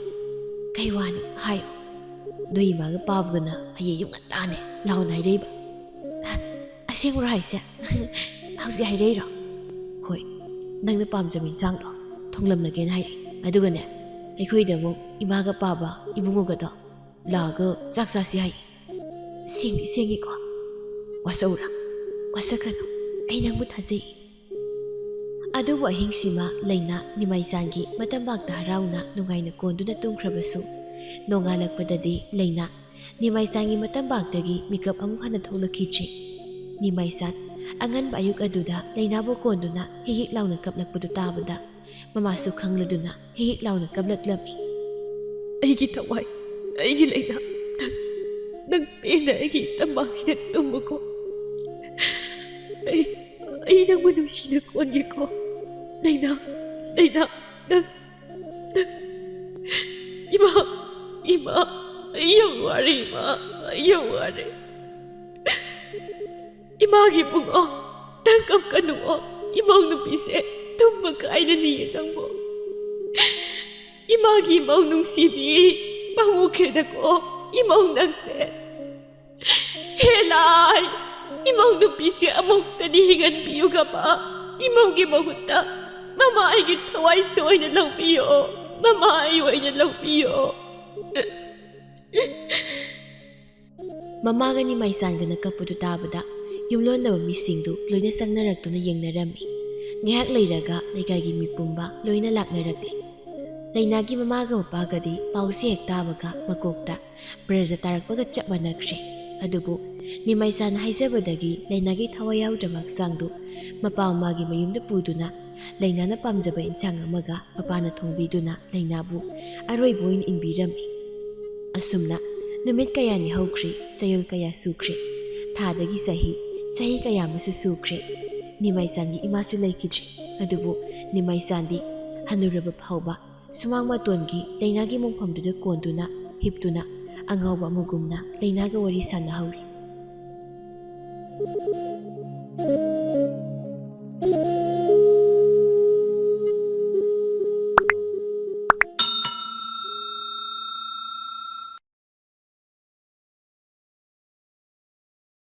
ꯀꯩ ꯋꯥꯅꯣ? ꯍꯥꯏꯌꯣ꯫ ꯅꯣꯏ ꯏꯃꯥꯒ ꯄꯥꯕꯒꯅ ꯍꯌꯦꯡ ꯌꯨꯝ ꯉꯟꯇꯥꯅꯦ ꯂꯥꯛꯑꯣꯅ ꯍꯥꯏꯔꯛꯏꯕ꯫" "ꯑꯁꯦꯡꯕ꯭ꯔꯣ ꯍꯥꯏꯁꯦ? ꯍꯧꯖꯤꯛ ꯍꯥꯏꯔꯛꯏꯔꯣ?" "ꯍꯣꯏ, ꯅꯪꯅ ꯄꯥꯝꯖꯕ ꯏꯟꯁꯥꯡꯗꯣ ꯊꯣꯡꯂꯝꯂꯒꯦꯅ ꯍꯥꯏꯔꯛꯏ꯫ ꯑꯗꯨꯒꯅꯦ, ꯑꯩꯈꯣꯏꯗ ꯑꯃꯨꯛ ꯏꯃꯥꯒ ꯄꯥꯕ ꯏꯕꯨꯡꯉꯣꯒꯗꯣ ꯂꯥꯛꯑꯒ ꯆꯥꯛ ꯆꯥꯁꯤ ꯍꯥꯏ꯫ ꯁꯦꯡꯗꯤ ꯁꯦꯡꯉꯤꯀꯣ? ꯋꯥꯁꯛꯎꯔꯥ? ꯋꯥꯁꯛꯀꯅꯨ꯫ ꯑꯩ ꯅꯪꯕꯨ ꯊꯥꯖꯩ꯫" ꯑꯗꯨꯕꯨ ꯑꯍꯤꯡꯁꯤꯃ ꯂꯩꯅꯥ ꯅꯤꯃꯥꯏꯆꯥꯟꯒꯤ ꯃꯇꯝꯕꯥꯛꯇ ꯍꯔꯥꯎꯅ ꯅꯨꯡꯉꯥꯏꯅ ꯀꯣꯟꯗꯨꯅ ꯇꯨꯝꯈ꯭ꯔꯕꯁꯨ, ꯅꯣꯡꯉꯥꯜꯂꯛꯄꯗꯗꯤ ꯂꯩꯅꯥ ꯅꯤꯃꯥꯏꯆꯥꯟꯒꯤ ꯃꯇꯝꯕꯥꯛꯇꯒꯤ ꯃꯤꯀꯞ ꯑꯃꯨꯛ ꯍꯟꯅ ꯊꯣꯛꯂꯛꯈꯤꯗ꯭ꯔꯤ꯫ ꯅꯤꯃꯥꯏꯆꯥꯟ ꯑꯉꯟꯕ ꯑꯌꯨꯛ ꯑꯗꯨꯗ ꯂꯩꯅꯥꯕꯨ ꯀꯣꯟꯗꯨꯅ ꯍꯤꯛ ꯍꯤꯛ ꯂꯥꯎꯅ ꯀꯞꯂꯛꯄꯗꯨ ꯇꯥꯕꯗ, ꯃꯃꯥꯁꯨ ꯈꯪꯂꯗꯨꯅ ꯍꯤꯛ ꯍꯤꯛ ꯂꯥꯎꯅ ꯀꯞꯂꯛꯂꯝꯃꯤ꯫ "ꯑꯩꯒꯤ ꯊꯋꯥꯏ, ꯑꯩꯒꯤ ꯂꯩꯅꯥ, ꯅꯪ, ꯅꯪ ꯄꯦꯟꯅ ꯑꯩꯒꯤ ꯇꯝꯕꯥꯛꯁꯤꯗ ꯇꯨꯝꯃꯨꯀꯣ꯫ ꯑꯩ, ꯑꯩ ꯅꯪꯕꯨ ꯅꯨꯡꯁꯤꯅ ꯀꯣꯟꯒꯦꯀꯣ꯫ ꯂꯩꯅꯥ, ꯂꯩꯅꯥ, ꯅꯪ, ꯅꯪ꯫" "ꯏꯃꯥ, ꯏꯃꯥ, ꯑꯩ ꯌꯥꯝ ꯋꯥꯔꯦ, ꯏꯃꯥ, ꯑꯩ ꯌꯥꯝ ꯋꯥꯔꯦ꯫ ꯏꯃꯥꯒꯤ ꯏꯕꯨꯡꯉꯣ, ꯅꯪ ꯀꯞꯀꯅꯨꯑꯣ꯫ ꯏꯃꯧ ꯅꯨꯄꯤꯁꯦ ꯇꯨꯝꯕ ꯀꯥꯏꯔꯅꯤꯌꯦ ꯅꯪꯕꯨ꯫ ꯏꯃꯥꯒꯤ ꯏꯃꯧ ꯅꯨꯡꯁꯤꯕꯤ, ꯄꯥꯝꯃꯨꯈ꯭ꯔꯦꯗꯀꯣ ꯏꯃꯧ ꯅꯪꯁꯦ꯫ ꯍꯦ ꯂꯥꯏ, ꯏꯃꯧ ꯅꯨꯄꯤꯁꯦ ꯑꯃꯨꯛꯇꯗꯤ ꯍꯤꯡꯍꯟꯕꯤꯌꯨꯒꯕ꯫ ꯏꯃꯧꯒꯤ ꯃꯍꯨꯠꯇ ꯃꯃꯥ ꯑꯩꯒꯤ ꯊꯋꯥꯏꯁꯦ ꯑꯣꯏꯅ ꯂꯧꯕꯤꯌꯣ, ꯃꯃꯥ ꯑꯩ ꯑꯣꯏꯅ ꯂꯧꯕꯤꯌꯣ꯫" ꯃꯃꯥꯒ ꯅꯤꯃꯥꯏꯆꯥꯟꯒꯅ ꯀꯞꯄꯗꯨ ꯇꯥꯕꯗ ꯌꯨꯝꯂꯣꯟꯅꯕ ꯃꯤꯁꯤꯡꯗꯨ ꯂꯣꯏꯅ ꯆꯪꯅꯔꯛꯇꯨꯅ ꯌꯦꯡꯅꯔꯝꯃꯤ꯫ ꯉꯥꯏꯍꯥꯛ ꯂꯩꯔꯒ ꯂꯩꯀꯥꯏꯒꯤ ꯃꯤ ꯄꯨꯝꯕ ꯂꯣꯏꯅ ꯂꯥꯛꯅꯔꯛꯂꯦ꯫ ꯂꯩꯅꯥꯒꯤ ꯃꯃꯥꯒ ꯃꯄꯥꯒꯗꯤ ꯄꯥꯎꯁꯦ ꯍꯦꯛ ꯇꯥꯕꯒ ꯃꯀꯣꯛꯇ ꯕ꯭ꯔꯖ ꯇꯥꯔꯛꯄꯒ ꯆꯞ ꯃꯥꯟꯅꯈ꯭ꯔꯦ꯫ ꯑꯗꯨꯕꯨ ꯅꯤꯃꯥꯏꯆꯥꯟ ꯍꯥꯏꯖꯕꯗꯒꯤ ꯂꯩꯅꯥꯒꯤ ꯊꯋꯥꯏ ꯌꯥꯎꯗ꯭ꯔꯕ ꯍꯛꯆꯥꯡꯗꯨ ꯃꯄꯥ ꯃꯃꯥꯒꯤ ꯃꯌꯨꯝꯗ ꯄꯨꯗꯨꯅ ꯂꯩꯅꯥꯅ ꯄꯥꯝꯖꯕ ꯏꯟꯁꯥꯡ ꯑꯃꯒ ꯃꯄꯥꯅ ꯊꯣꯡꯕꯤꯗꯨꯅ ꯂꯩꯅꯥꯕꯨ ꯑꯔꯣꯏꯕ ꯑꯣꯏꯅ ꯏꯟꯕꯤꯔꯝꯃꯤ꯫ ꯑꯁꯨꯝꯅ ꯅꯨꯃꯤꯠ ꯀꯌꯥꯅꯤ ꯍꯧꯈ꯭ꯔꯦ, ꯆꯌꯣꯜ ꯀꯌꯥ ꯁꯨꯈ꯭ꯔꯦ, ꯊꯥꯗꯒꯤ ꯆꯍꯤ, ꯆꯍꯤ ꯀꯌꯥ ꯑꯃꯁꯨ ꯁꯨꯈ꯭ꯔꯦ꯫ ꯅꯤꯃꯥꯏꯆꯥꯟꯒꯤ ꯏꯃꯥꯁꯨ ꯂꯩꯈꯤꯗ꯭ꯔꯦ꯫ ꯑꯗꯨꯕꯨ ꯅꯤꯃꯥꯏꯆꯥꯟꯗꯤ ꯍꯅꯨꯔꯕ ꯐꯥꯎꯕ ꯁꯨꯃꯥꯡ ꯃꯇꯣꯟꯒꯤ ꯂꯩꯅꯥꯒꯤ ꯃꯣꯡꯐꯝꯗꯨꯗ ꯀꯣꯟꯗꯨꯅ ꯍꯤꯞꯇꯨꯅ ꯑꯉꯥꯎꯕ ꯑꯃꯒꯨꯝꯅ ꯂꯩꯅꯥꯒ ꯋꯥꯔꯤ ꯁꯥꯟꯅꯍꯧꯔꯤ꯫